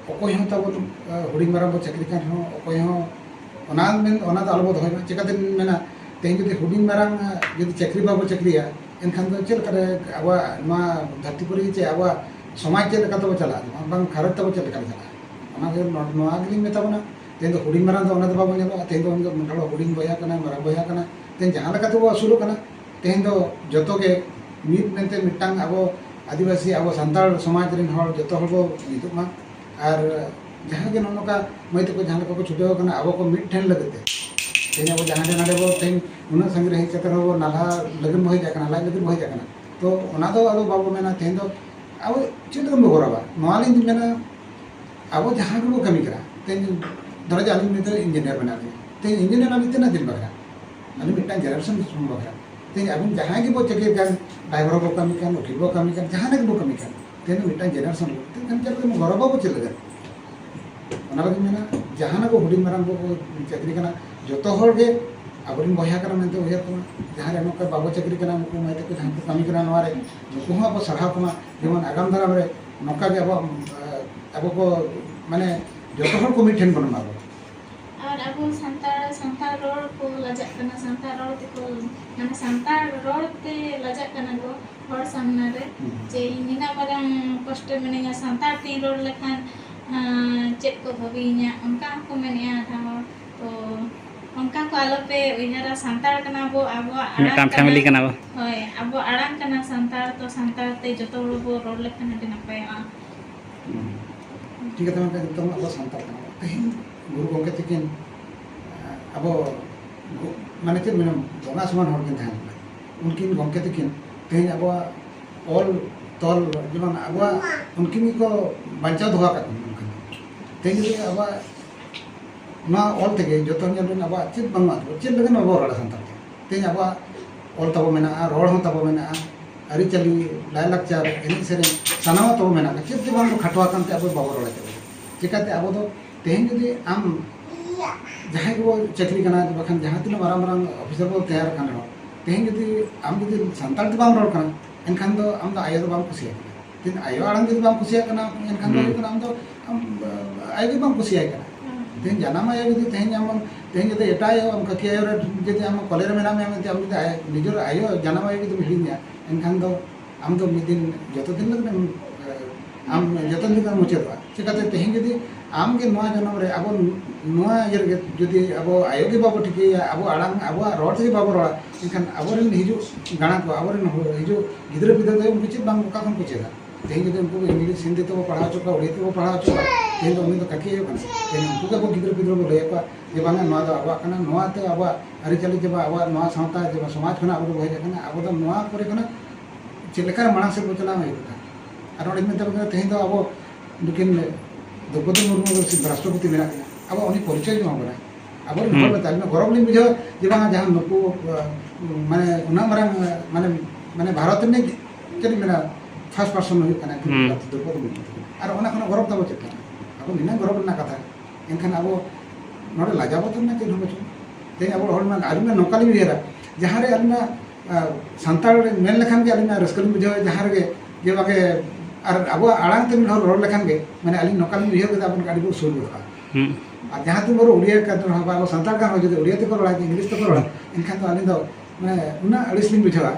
ᱚᱠᱚᱭ ᱦᱚᱸ ᱛᱟᱵᱚᱱ, ᱮ, ᱦᱩᱰᱤᱧ ᱢᱟᱨᱟᱝ ᱵᱚ ᱪᱟᱹᱠᱨᱤ ᱠᱟᱱ ᱨᱮᱦᱚᱸ, ᱚᱠᱚᱭ ᱦᱚᱸ ᱚᱱᱟ ᱢᱮᱱ, ᱚᱱᱟ ᱫᱚ ᱟᱞᱚ ᱵᱚ ᱫᱚᱦᱚᱭ ᱢᱟ᱾ ᱪᱤᱠᱟᱹᱛᱮ ᱢᱮᱱᱟ, ᱛᱮᱦᱮᱧ ᱡᱩᱫᱤ ᱦᱩᱰᱤᱧ ᱢᱟᱨᱟᱝ, ᱮ, ᱡᱩᱫᱤ ᱪᱟᱹᱠᱨᱤ ᱵᱟᱵᱚ ᱪᱟᱹᱠᱨᱤᱭᱟ, ᱮᱱᱠᱷᱟᱱ ᱫᱚ ᱪᱮᱫ ᱞᱮᱠᱟᱨᱮ ᱟᱵᱚᱣᱟᱜ ᱱᱚᱣᱟ ᱫᱷᱟᱹᱨᱛᱤ ᱯᱩᱨᱤ ᱪᱮ ᱟᱵᱚᱣᱟᱜ ᱥᱚᱢᱟᱡᱽ ᱪᱮᱫ ᱞᱮᱠᱟ ᱛᱮᱵᱚ ᱪᱟᱞᱟᱜᱼᱟ? ᱵᱟᱝ ᱜᱷᱟᱨᱚᱸᱡᱽ ᱛᱟᱵᱚ ᱪᱮᱫ ᱞᱮᱠᱟᱨᱮ ᱪᱟᱞᱟᱜᱼᱟ? ᱚᱱᱟ ᱜᱮ ᱱᱚ-, ᱱᱚᱣᱟ ᱜᱮᱞᱤᱧ ᱢᱮᱛᱟ ᱵᱚᱱᱟ᱾ ᱛᱮᱦᱮᱧ ᱫᱚ ᱦᱩᱰᱤᱧ ᱢᱟᱨᱟᱝ ᱫᱚ ᱚᱱᱟ ᱫᱚ ᱵᱟᱵᱚ ᱧᱮᱞᱚᱜᱼᱟ᱾ ᱛᱮᱦᱮᱧ ᱫᱚ ᱩᱱᱤ ᱫᱚ ᱢᱤᱫ ᱦᱚᱲ ᱦᱩᱰᱤᱧ ᱵᱚᱭᱦᱟ ᱠᱟᱱᱟᱭ, ᱢᱟᱨᱟᱝ ᱵᱚᱭᱦᱟ ᱠᱟᱱᱟᱭ᱾ ᱛᱮᱦᱮᱧ ᱡᱟᱦᱟᱸ ᱞᱮᱠᱟ ᱛᱮᱵᱚ ᱟᱹᱥᱩᱞᱚᱜ ᱠᱟᱱᱟ, ᱛᱮᱦᱮᱧ ᱫᱚ ᱡᱚᱛᱚ ᱜᱮ ᱢᱤᱫ ᱢᱮᱱᱛᱮ ᱢᱤᱫᱴᱟᱝ ᱟᱵᱚ ᱟᱹᱫᱤᱵᱟᱹᱥᱤ, ᱟᱵᱚ ᱥᱟᱱᱛᱟᱲ ᱥᱚᱢᱟᱡᱽ ᱨᱮᱱ ᱦᱚᱲ ᱡᱚᱛᱚ ᱦᱚᱲ ᱵᱚ ᱢᱤᱫᱚᱜ ᱢᱟ᱾ ᱟᱨ ᱡᱟᱦᱟᱸ ᱜᱮ ᱱᱚᱜᱼᱚ ᱱᱚᱝᱠᱟ ᱢᱟᱹᱭ ᱛᱟᱠᱚ ᱡᱟᱦᱟᱸ ᱞᱮᱠᱟ ᱠᱚ ᱪᱷᱩᱴᱟᱹᱣ ᱟᱠᱟᱱᱟ ᱟᱵᱚ ᱠᱚ ᱢᱤᱫ ᱴᱷᱮᱱ ᱞᱟᱹᱜᱤᱫ ᱛᱮ, ᱛᱮᱦᱮᱧ ᱟᱵᱚ ᱡᱟᱦᱟᱸ ᱜᱮ ᱱᱚᱰᱮ ᱵᱚ ᱛᱮᱦᱮᱧ ᱩᱱᱟᱹᱜ ᱥᱟᱺᱜᱤᱧ ᱨᱮ ᱦᱮᱡ ᱠᱟᱛᱮ ᱨᱮᱦᱚᱸ ᱵᱚ ᱱᱟᱞᱦᱟ ᱞᱟᱹᱜᱤᱫ ᱵᱚ ᱦᱮᱡ ᱟᱠᱟᱱᱟ, ᱞᱟᱡ ᱞᱟᱹᱜᱤᱫ ᱵᱚ ᱦᱮᱡ ᱟᱠᱟᱱᱟ, ᱛᱚ ᱚᱱᱟ ᱫᱚ ᱟᱫᱚ ᱵᱟᱵᱚ ᱢᱮᱱᱟ ᱛᱮᱦᱮᱧ ᱫᱚ ᱟᱵᱚ ᱪᱮᱫ ᱞᱟᱹᱜᱤᱫ ᱵᱚ ᱜᱚᱨᱚᱵᱟ? ᱱᱚᱣᱟ ᱞᱤᱧ ᱢᱮᱱᱟ, ᱟᱵᱚ ᱡᱟᱦᱟᱸ ᱜᱮᱵᱚ ᱠᱟᱹᱢᱤ ᱠᱟᱱᱟ, ᱛᱮᱦᱮᱧ ᱫᱷᱚᱨᱚ ᱡᱮ ᱟᱹᱞᱤᱧ ᱱᱤᱛᱚᱜ ᱤᱧᱡᱤᱱᱤᱭᱟᱨ ᱢᱮᱱᱟᱜ ᱞᱤᱧᱟ, ᱛᱮᱦᱮᱧ ᱤᱧᱡᱤᱱᱤᱭᱟᱨ ᱟᱹᱞᱤᱧ ᱛᱤᱱᱟᱹᱜ ᱫᱤᱱ ᱵᱟᱠᱷᱨᱟ? ᱟᱹᱞᱤᱧ ᱢᱤᱫᱴᱟᱝ ᱡᱮᱱᱟᱨᱮᱥᱚᱱ ᱵᱟᱠᱷᱨᱟ᱾ ᱛᱮᱦᱮᱧ ᱟᱵᱚ ᱡᱟᱦᱟᱸᱭ ᱜᱮᱵᱚ ᱪᱟᱹᱠᱨᱤ ᱠᱟᱱ, ᱰᱨᱟᱭᱵᱷᱟᱨ ᱵᱚ ᱠᱟᱹᱢᱤ ᱠᱟᱱ, ᱩᱠᱤᱞ ᱵᱚ ᱠᱟᱹᱢᱤ ᱠᱟᱱ, ᱡᱟᱦᱟᱱᱟᱜ ᱜᱮᱵᱚ ᱠᱟᱹᱢᱤ ᱠᱟᱱ, ᱛᱮᱦᱮᱧ ᱢᱤᱫᱴᱟᱝ ᱡᱮᱱᱟᱨᱮᱥᱚᱱ ᱵᱚ ᱛᱮᱦᱮᱧ ᱪᱟᱹᱠᱨᱤ ᱜᱚᱨᱚᱵ ᱟᱵᱚ ᱪᱮᱫ ᱞᱟᱹᱜᱤᱫ? ᱚᱱᱟ ᱞᱟᱹᱜᱤᱫ ᱢᱮᱱᱟ, ᱡᱟᱦᱟᱱᱟᱜ ᱠᱚ ᱦᱩᱰᱤᱧ ᱢᱟᱨᱟᱝ ᱠᱚ ᱪᱟᱹᱠᱨᱤ ᱠᱟᱱᱟ, ᱡᱚᱛᱚ ᱦᱚᱲ ᱜᱮ ᱟᱵᱚᱨᱮᱱ ᱵᱚᱭᱦᱟ ᱠᱟᱱᱟ ᱢᱮᱱᱛᱮ ᱩᱭᱦᱟᱹᱨ ᱠᱚᱢᱟ᱾ ᱡᱟᱦᱟᱸ ᱨᱮ ᱱᱚᱝᱠᱟ ᱵᱟᱵᱚ ᱪᱟᱹᱠᱨᱤ ᱠᱟᱱᱟ, ᱱᱩᱠᱩ ᱢᱟᱹᱭ ᱛᱟᱠᱚ ᱡᱟᱦᱟᱸ ᱠᱚ ᱠᱟᱹᱢᱤ ᱠᱟᱱᱟ ᱱᱚᱣᱟ ᱨᱮ, ᱱᱩᱠᱩ ᱦᱚᱸ ᱟᱵᱚ ᱥᱟᱨᱦᱟᱣ ᱠᱚᱢᱟ᱾ ᱡᱮᱢᱚᱱ ᱟᱜᱟᱢ ᱫᱟᱨᱟᱢ ᱨᱮ ᱱᱚᱝᱠᱟ ᱜᱮ ᱟᱵᱚ, ᱟᱵᱚ ᱠᱚ, ᱢᱟᱱᱮ, ᱡᱚᱛᱚ ᱦᱚᱲ ᱠᱚ ᱢᱤᱫ ᱴᱷᱮᱱ ᱵᱚᱱ ᱮᱢᱟ ᱠᱚᱣᱟ᱾ ᱟᱨ ᱟᱵᱚ ᱥᱟᱱᱛᱟᱲ, ᱥᱟᱱᱛᱟᱲ ᱨᱚᱲ ᱠᱚ ᱞᱟᱡᱟᱜ ᱠᱟᱱᱟ, ᱥᱟᱱᱛᱟᱲ ᱨᱚᱲ ᱛᱮᱠᱚ, ᱢᱟᱱᱮ, ᱥᱟᱱᱛᱟᱲ ᱨᱚᱲ ᱛᱮ ᱞᱟᱡᱟᱜ ᱠᱟᱱᱟ ᱠᱚ ᱦᱚᱲ ᱥᱟᱢᱱᱟ ᱨᱮ, ᱦᱩᱸ᱾ ᱡᱮ ᱤᱧ ᱱᱤᱱᱟᱹᱜ ᱢᱟᱨᱟᱝ ᱠᱚᱥᱴᱚ ᱢᱤᱱᱟᱹᱧᱟ, ᱥᱟᱱᱛᱟᱲ ᱛᱤᱧ ᱨᱚᱲ ᱞᱮᱠᱷᱟᱱ, ᱟᱸ, ᱪᱮᱫ ᱠᱚ ᱵᱷᱟᱹᱵᱤᱭᱤᱧᱟ, ᱚᱱᱠᱟ ᱦᱚᱸᱠᱚ ᱢᱮᱱᱮᱜᱼᱟ ᱟᱫᱷᱟ ᱦᱚᱲ᱾ ᱛᱚ ᱚᱱᱠᱟ ᱠᱚ ᱟᱞᱚᱯᱮ ᱩᱭᱦᱟᱹᱨᱟ, ᱥᱟᱱᱛᱟᱲ ᱠᱟᱱᱟ ᱵᱚ, ᱟᱵᱚᱣᱟᱜ ᱟᱲᱟᱝ ᱢᱤᱫᱴᱟᱝ ᱠᱟᱱᱟ᱾ ᱯᱷᱮᱢᱤᱞᱤ ᱠᱟᱱᱟ ᱵᱚ᱾ ᱦᱳᱭ, ᱟᱵᱚᱣᱟᱜ ᱟᱲᱟᱝ ᱠᱟᱱᱟ ᱥᱟᱱᱛᱟᱲ, ᱛᱚ ᱥᱟᱱᱛᱟᱲ ᱛᱮ ᱡᱚᱛᱚ ᱦᱚᱲ ᱵᱚ ᱨᱚᱲ ᱞᱮᱠᱷᱟᱱ ᱟᱹᱰᱤ ᱱᱟᱯᱟᱭᱚᱜᱼᱟ᱾ ᱴᱷᱤᱠ ᱠᱟᱛᱷᱟ ᱢᱮᱱ ᱠᱟᱱᱟ, ᱱᱤᱛᱚᱝ ᱟᱵᱚ ᱥᱟᱱᱛᱟᱲ ᱠᱟᱱᱟ ᱵᱚ᱾ ᱛᱮᱦᱮᱧ ᱜᱩᱨᱩ ᱜᱚᱢᱠᱮ ᱛᱟᱹᱠᱤᱱ, ᱟᱵᱚ, ᱢᱟᱱᱮ ᱪᱮᱫ ᱢᱮᱱᱟ, ᱵᱚᱸᱜᱟ ᱥᱚᱢᱟᱱ ᱦᱚᱲ ᱠᱤᱱ ᱛᱟᱦᱮᱸ ᱠᱟᱱᱟ᱾ ᱩᱱᱠᱤᱱ ᱜᱚᱢᱠᱮ ᱛᱟᱹᱠᱤᱱ ᱛᱮᱦᱮᱧ ᱟᱵᱚᱣᱟᱜ ᱚᱞ ᱛᱚᱞ, ᱡᱮᱢᱚᱱ ᱟᱵᱚᱣᱟᱜ, ᱩᱱᱠᱤᱱ ᱜᱮᱠᱚ ᱵᱟᱧᱪᱟᱣ ᱫᱚᱦᱚ ᱟᱠᱟᱫ ᱵᱚᱱᱟ᱾ ᱩᱱᱠᱤᱱ ᱫᱚ ᱛᱮᱦᱮᱧ ᱡᱩᱫᱤ ᱟᱵᱚᱣᱟᱜ ᱱᱚᱣᱟ ᱚᱞ ᱛᱮᱜᱮ ᱡᱚᱛᱚ ᱧᱮᱞ ᱵᱮᱱ, ᱟᱵᱚᱣᱟᱜ ᱪᱮᱫ ᱵᱟᱹᱱᱩᱜᱼᱟ, ᱪᱮᱫ ᱞᱟᱹᱜᱤᱫ ᱵᱟᱵᱚ ᱨᱚᱲᱟ ᱥᱟᱱᱛᱟᱲ ᱛᱮ? ᱛᱮᱦᱮᱧ ᱟᱵᱚᱣᱟᱜ ᱚᱞ ᱛᱟᱵᱚ ᱢᱮᱱᱟᱜᱼᱟ, ᱨᱚᱲ ᱦᱚᱸ ᱛᱟᱵᱚ ᱢᱮᱱᱟᱜᱼᱟ, ᱟᱹᱨᱤᱪᱟᱹᱞᱤ, ᱞᱟᱭᱼᱞᱟᱠᱪᱟᱨ, ᱮᱱᱮᱡ ᱥᱮᱨᱮᱧ, ᱥᱟᱱᱟᱢᱟᱜ ᱛᱟᱵᱚ ᱢᱮᱱᱟᱜᱼᱟ᱾ ᱪᱮᱫ ᱜᱮ ᱵᱟᱝ ᱵᱚ ᱠᱷᱟᱴᱚ ᱟᱠᱟᱱ ᱛᱮ ᱟᱵᱚ ᱵᱟᱵᱚ ᱨᱚᱲᱟ ᱪᱮᱫ ᱦᱚᱸ᱾ ᱪᱤᱠᱟᱹᱛᱮ ᱟᱵᱚ ᱫᱚ ᱛᱮᱦᱮᱧ ᱡᱩᱫᱤ ᱟᱢ ᱡᱟᱦᱟᱸᱭ ᱜᱮᱵᱚ ᱪᱟᱹᱠᱨᱤ ᱠᱟᱱᱟ, ᱵᱟᱠᱷᱟᱱ ᱡᱟᱦᱟᱸ ᱛᱤᱱᱟᱹᱜ ᱢᱟᱨᱟᱝ ᱢᱟᱨᱟᱝ ᱚᱯᱷᱤᱥᱟᱨ ᱵᱚ ᱛᱮᱭᱟᱨ ᱟᱠᱟᱱ ᱨᱮᱦᱚᱸ, ᱛᱮᱦᱮᱧ ᱡᱩᱫᱤ ᱟᱢ ᱡᱩᱫᱤ ᱥᱟᱱᱛᱟᱲ ᱛᱮ ᱵᱟᱢ ᱨᱚᱲ ᱠᱟᱱᱟ, ᱮᱱᱠᱷᱟᱱ ᱫᱚ ᱟᱢ ᱫᱚ ᱟᱭᱳ ᱫᱚ ᱵᱟᱢ ᱠᱩᱥᱤᱭᱟᱭ ᱠᱟᱱᱟ᱾ ᱛᱮᱦᱮᱧ ᱟᱭᱳ ᱟᱲᱟᱝ ᱡᱩᱫᱤ ᱵᱟᱢ ᱠᱩᱥᱤᱭᱟᱜ ᱠᱟᱱᱟ, ᱮᱱᱠᱷᱟᱱ ᱫᱚ ᱦᱩᱸ᱾ ᱦᱩᱭᱩᱜ ᱠᱟᱱᱟ ᱟᱢ ᱫᱚ, ᱟᱢ, ᱟᱭᱳ ᱜᱮ ᱵᱟᱢ ᱠᱩᱥᱤᱭᱟᱭ ᱠᱟᱱᱟ᱾ ᱦᱩᱸ᱾ ᱛᱮᱦᱮᱧ ᱡᱟᱱᱟᱢ ᱟᱭᱳ ᱡᱩᱫᱤ ᱛᱮᱦᱮᱧ ᱟᱢ, ᱛᱮᱦᱮᱧ ᱡᱩᱫᱤ ᱮᱴᱟᱜ ᱟᱭᱳ, ᱟᱢ ᱠᱟᱹᱠᱤ ᱟᱭᱳ ᱨᱮ ᱡᱩᱫᱤ ᱟᱢ ᱠᱚᱞᱮ ᱨᱮ ᱢᱮᱱᱟᱜ ᱢᱮᱭᱟ ᱢᱮᱱᱛᱮ ᱟᱢ ᱡᱩᱫᱤ ᱟᱭ-, ᱱᱤᱡᱮᱨ ᱟᱭᱳ ᱡᱟᱱᱟᱢ ᱟᱭᱳ ᱡᱩᱫᱤᱢ ᱦᱤᱲᱤᱧᱟ, ᱮᱱᱠᱷᱟᱱ ᱫᱚ ᱟᱢ ᱫᱚ ᱢᱤᱫ ᱫᱤᱱ ᱡᱚᱛᱚ ᱫᱤᱱ ᱞᱟᱹᱜᱤᱫ ᱮᱢ, ᱟᱢ ᱡᱚᱛᱚ ᱫᱤᱱ ᱞᱟᱹᱜᱤᱫ ᱮᱢ ᱢᱩᱪᱟᱹᱫᱚᱜᱼᱟ᱾ ᱪᱤᱠᱟᱹᱛᱮ ᱛᱮᱦᱮᱧ ᱡᱩᱫᱤ ᱟᱢ ᱜᱮ ᱱᱚᱣᱟ ᱡᱚᱱᱚᱢ ᱨᱮ ᱟᱵᱚ ᱱᱚᱣᱟ ᱤᱭᱟᱹ ᱨᱮᱜᱮ ᱡᱩᱫᱤ ᱟᱵᱚ ᱟᱭᱳ ᱜᱮ ᱵᱟᱵᱚ ᱴᱷᱤᱠᱟᱹᱭᱟ, ᱟᱵᱚ ᱟᱲᱟᱝ, ᱟᱵᱚᱣᱟᱜ ᱨᱚᱲ ᱛᱮᱜᱮ ᱵᱟᱵᱚ ᱨᱚᱲᱟ, ᱮᱱᱠᱷᱟᱱ ᱟᱵᱚᱨᱮᱱ ᱦᱤᱡᱩᱜ ᱜᱟᱬᱟ ᱠᱚ, ᱟᱵᱚᱨᱮᱱ ᱦᱚ-, ᱦᱤᱡᱩᱜ ᱜᱤᱫᱽᱨᱟᱹ ᱯᱤᱫᱽᱨᱟᱹ ᱫᱚ ᱩᱱᱠᱩ ᱪᱮᱫ ᱵᱟᱝ, ᱚᱠᱟ ᱠᱷᱚᱱ ᱠᱚ ᱪᱮᱫᱟ? ᱛᱮᱦᱮᱧ ᱡᱩᱫᱤ ᱩᱱᱠᱩ ᱤᱝᱞᱤᱥ, ᱦᱤᱱᱫᱤ ᱛᱮᱵᱚ ᱯᱟᱲᱦᱟᱣ ᱦᱚᱪᱚ ᱠᱚᱣᱟ, ᱩᱲᱤᱭᱟ ᱛᱮᱵᱚ ᱯᱟᱲᱦᱟᱣ ᱦᱚᱪᱚ ᱠᱚᱣᱟ, ᱛᱮᱦᱮᱧ ᱫᱚ ᱩᱱᱤ ᱫᱚ ᱠᱟᱹᱠᱤ ᱟᱭᱳ ᱠᱟᱱᱟ᱾ ᱛᱮᱦᱮᱧ ᱩᱱᱠᱩ ᱜᱮ ᱟᱵᱚ ᱜᱤᱫᱽᱨᱟᱹ ᱯᱤᱫᱽᱨᱟᱹ ᱵᱚ ᱞᱟᱹᱭ ᱟᱠᱚᱣᱟ ᱡᱮ ᱵᱟᱝᱟ, ᱱᱚᱣᱟ ᱫᱚ ᱟᱵᱚᱣᱟᱜ ᱠᱟᱱᱟ, ᱱᱚᱣᱟ ᱛᱮ ᱟᱵᱚᱣᱟᱜ ᱟᱹᱨᱤᱪᱟᱹᱞᱤ ᱡᱮ ᱵᱟᱝ, ᱟᱵᱚᱣᱟᱜ ᱱᱚᱣᱟ ᱥᱟᱶᱛᱟ ᱡᱮ ᱵᱟᱝ, ᱥᱚᱢᱟᱡᱽ ᱠᱷᱚᱱᱟᱜ ᱟᱵᱚ ᱫᱚᱵᱚ ᱦᱮᱡ ᱟᱠᱟᱱᱟ, ᱟᱵᱚ ᱫᱚ ᱱᱚᱣᱟ ᱠᱚᱨᱮ ᱠᱷᱚᱱᱟᱜ ᱪᱮᱫ ᱞᱮᱠᱟ ᱨᱮ ᱢᱟᱲᱟᱝ ᱥᱮᱫ ᱵᱚ ᱪᱟᱞᱟᱣ ᱦᱩᱭᱩᱜ ᱠᱟᱱᱟ᱾ ᱟᱨ ᱚᱸᱰᱮᱧ ᱢᱮᱛᱟ ᱵᱤᱱ ᱠᱟᱱᱟ, ᱛᱮᱦᱮᱧ ᱫᱚ ᱟᱵᱚ ᱱᱩᱠᱤᱱ ᱫᱨᱚᱯᱚᱫᱤ ᱢᱩᱨᱢᱩ ᱫᱚ ᱨᱟᱥᱴᱨᱚᱯᱚᱛᱤ ᱢᱮᱱᱟᱜ ᱠᱤᱱᱟ, ᱟᱵᱚ ᱩᱱᱤ ᱯᱚᱨᱤᱪᱚᱭ ᱮᱢᱟ ᱵᱚᱱᱟ᱾ ᱟᱵᱚᱨᱮᱱ ᱦᱩᱸ᱾ ᱦᱚᱲ ᱢᱮᱛᱟ ᱞᱤᱧᱟ, ᱜᱚᱨᱚᱵᱽ ᱞᱤᱧ ᱵᱩᱡᱷᱟᱹᱣᱟ ᱡᱮ ᱵᱟᱝᱟ ᱡᱟᱦᱟᱸ ᱱᱩᱠᱩ, ᱟᱸ, ᱢᱟᱱᱮ ᱩᱱᱟᱹᱜ ᱢᱟᱨᱟᱝ, ᱟᱸ, ᱢᱟᱱᱮ, ᱢᱟᱱᱮ ᱵᱷᱟᱨᱚᱛ ᱨᱤᱱᱤᱡ ᱪᱮᱫ ᱤᱧ ᱢᱮᱱᱟ, ᱯᱷᱟᱨᱥᱴ ᱯᱟᱨᱥᱚᱱ ᱦᱩᱭᱩᱜ ᱠᱟᱱᱟ ᱦᱩᱸ᱾ ᱫᱨᱚᱯᱚᱫᱤ ᱢᱩᱨᱢᱩ᱾ ᱟᱨ ᱚᱱᱟ ᱠᱷᱚᱱᱟᱜ ᱜᱚᱨᱚᱵᱽ ᱛᱟᱵᱚ ᱪᱮᱫ ᱠᱟᱱᱟ? ᱟᱵᱚ ᱱᱤᱱᱟᱹᱜ ᱜᱚᱨᱚᱵᱽ ᱨᱮᱱᱟᱜ ᱠᱟᱛᱷᱟ, ᱮᱱᱠᱷᱟᱱ ᱟᱵᱚ ᱱᱚᱰᱮ ᱞᱟᱡᱟᱣ ᱵᱚᱛᱚᱨ ᱨᱮᱱᱟᱜ ᱪᱮᱫ ᱦᱚᱸ ᱵᱟᱹᱪᱩᱜᱼᱟ᱾ ᱛᱮᱦᱮᱧ ᱟᱵᱚ ᱦᱚᱲ ᱢᱟ, ᱟᱹᱞᱤᱧ ᱢᱟ ᱱᱚᱝᱠᱟ ᱞᱤᱧ ᱩᱭᱦᱟᱹᱨᱟ, ᱡᱟᱦᱟᱸ ᱨᱮ ᱟᱹᱞᱤᱧ ᱢᱟ, ᱟᱸ, ᱥᱟᱱᱛᱟᱲ ᱢᱮᱱ ᱞᱮᱠᱷᱟᱱ ᱜᱮ ᱟᱹᱞᱤᱧ ᱢᱟ ᱨᱟᱹᱥᱠᱟᱹ ᱞᱤᱧ ᱵᱩᱡᱷᱟᱹᱣᱟ, ᱡᱟᱦᱟᱸ ᱨᱮᱜᱮ ᱡᱮ ᱵᱟᱝᱜᱮ, ᱟᱨ ᱟᱵᱚᱣᱟᱜ ᱟᱲᱟᱝ ᱛᱮ ᱢᱤᱫ ᱦᱚᱲ ᱨᱚᱲ ᱞᱮᱠᱷᱟᱱ ᱜᱮ, ᱢᱟᱱᱮ ᱟᱹᱞᱤᱧ ᱱᱚᱝᱠᱟ ᱞᱤᱧ ᱩᱭᱦᱟᱹᱨ ᱠᱮᱫᱟ, ᱟᱵᱚ ᱟᱹᱰᱤ ᱵᱚ ᱥᱩᱨ ᱜᱚᱫᱚᱜᱼᱟ᱾ ᱦᱩᱸ᱾ ᱟᱨ ᱡᱟᱦᱟᱸ ᱛᱤᱱ ᱵᱷᱳᱨ ᱩᱲᱤᱭᱟ ᱠᱟᱛᱮ ᱨᱮᱦᱚᱸ, ᱟᱵᱚ ᱥᱟᱱᱛᱟᱲ ᱠᱟᱱ ᱨᱮᱦᱚᱸ ᱡᱩᱫᱤ ᱩᱲᱤᱭᱟ ᱛᱮᱠᱚ ᱨᱚᱲᱟ, ᱤᱝᱞᱤᱥ ᱛᱮᱠᱚ ᱨᱚᱲᱟ, ᱮᱱᱠᱷᱟᱱ ᱫᱚ ᱟᱹᱞᱤᱧ ᱫᱚ ᱢᱟᱱᱮ ᱩᱱᱟᱹᱜ ᱟᱹᱲᱤᱥ ᱞᱤᱧ ᱵᱩᱡᱷᱟᱹᱣᱟ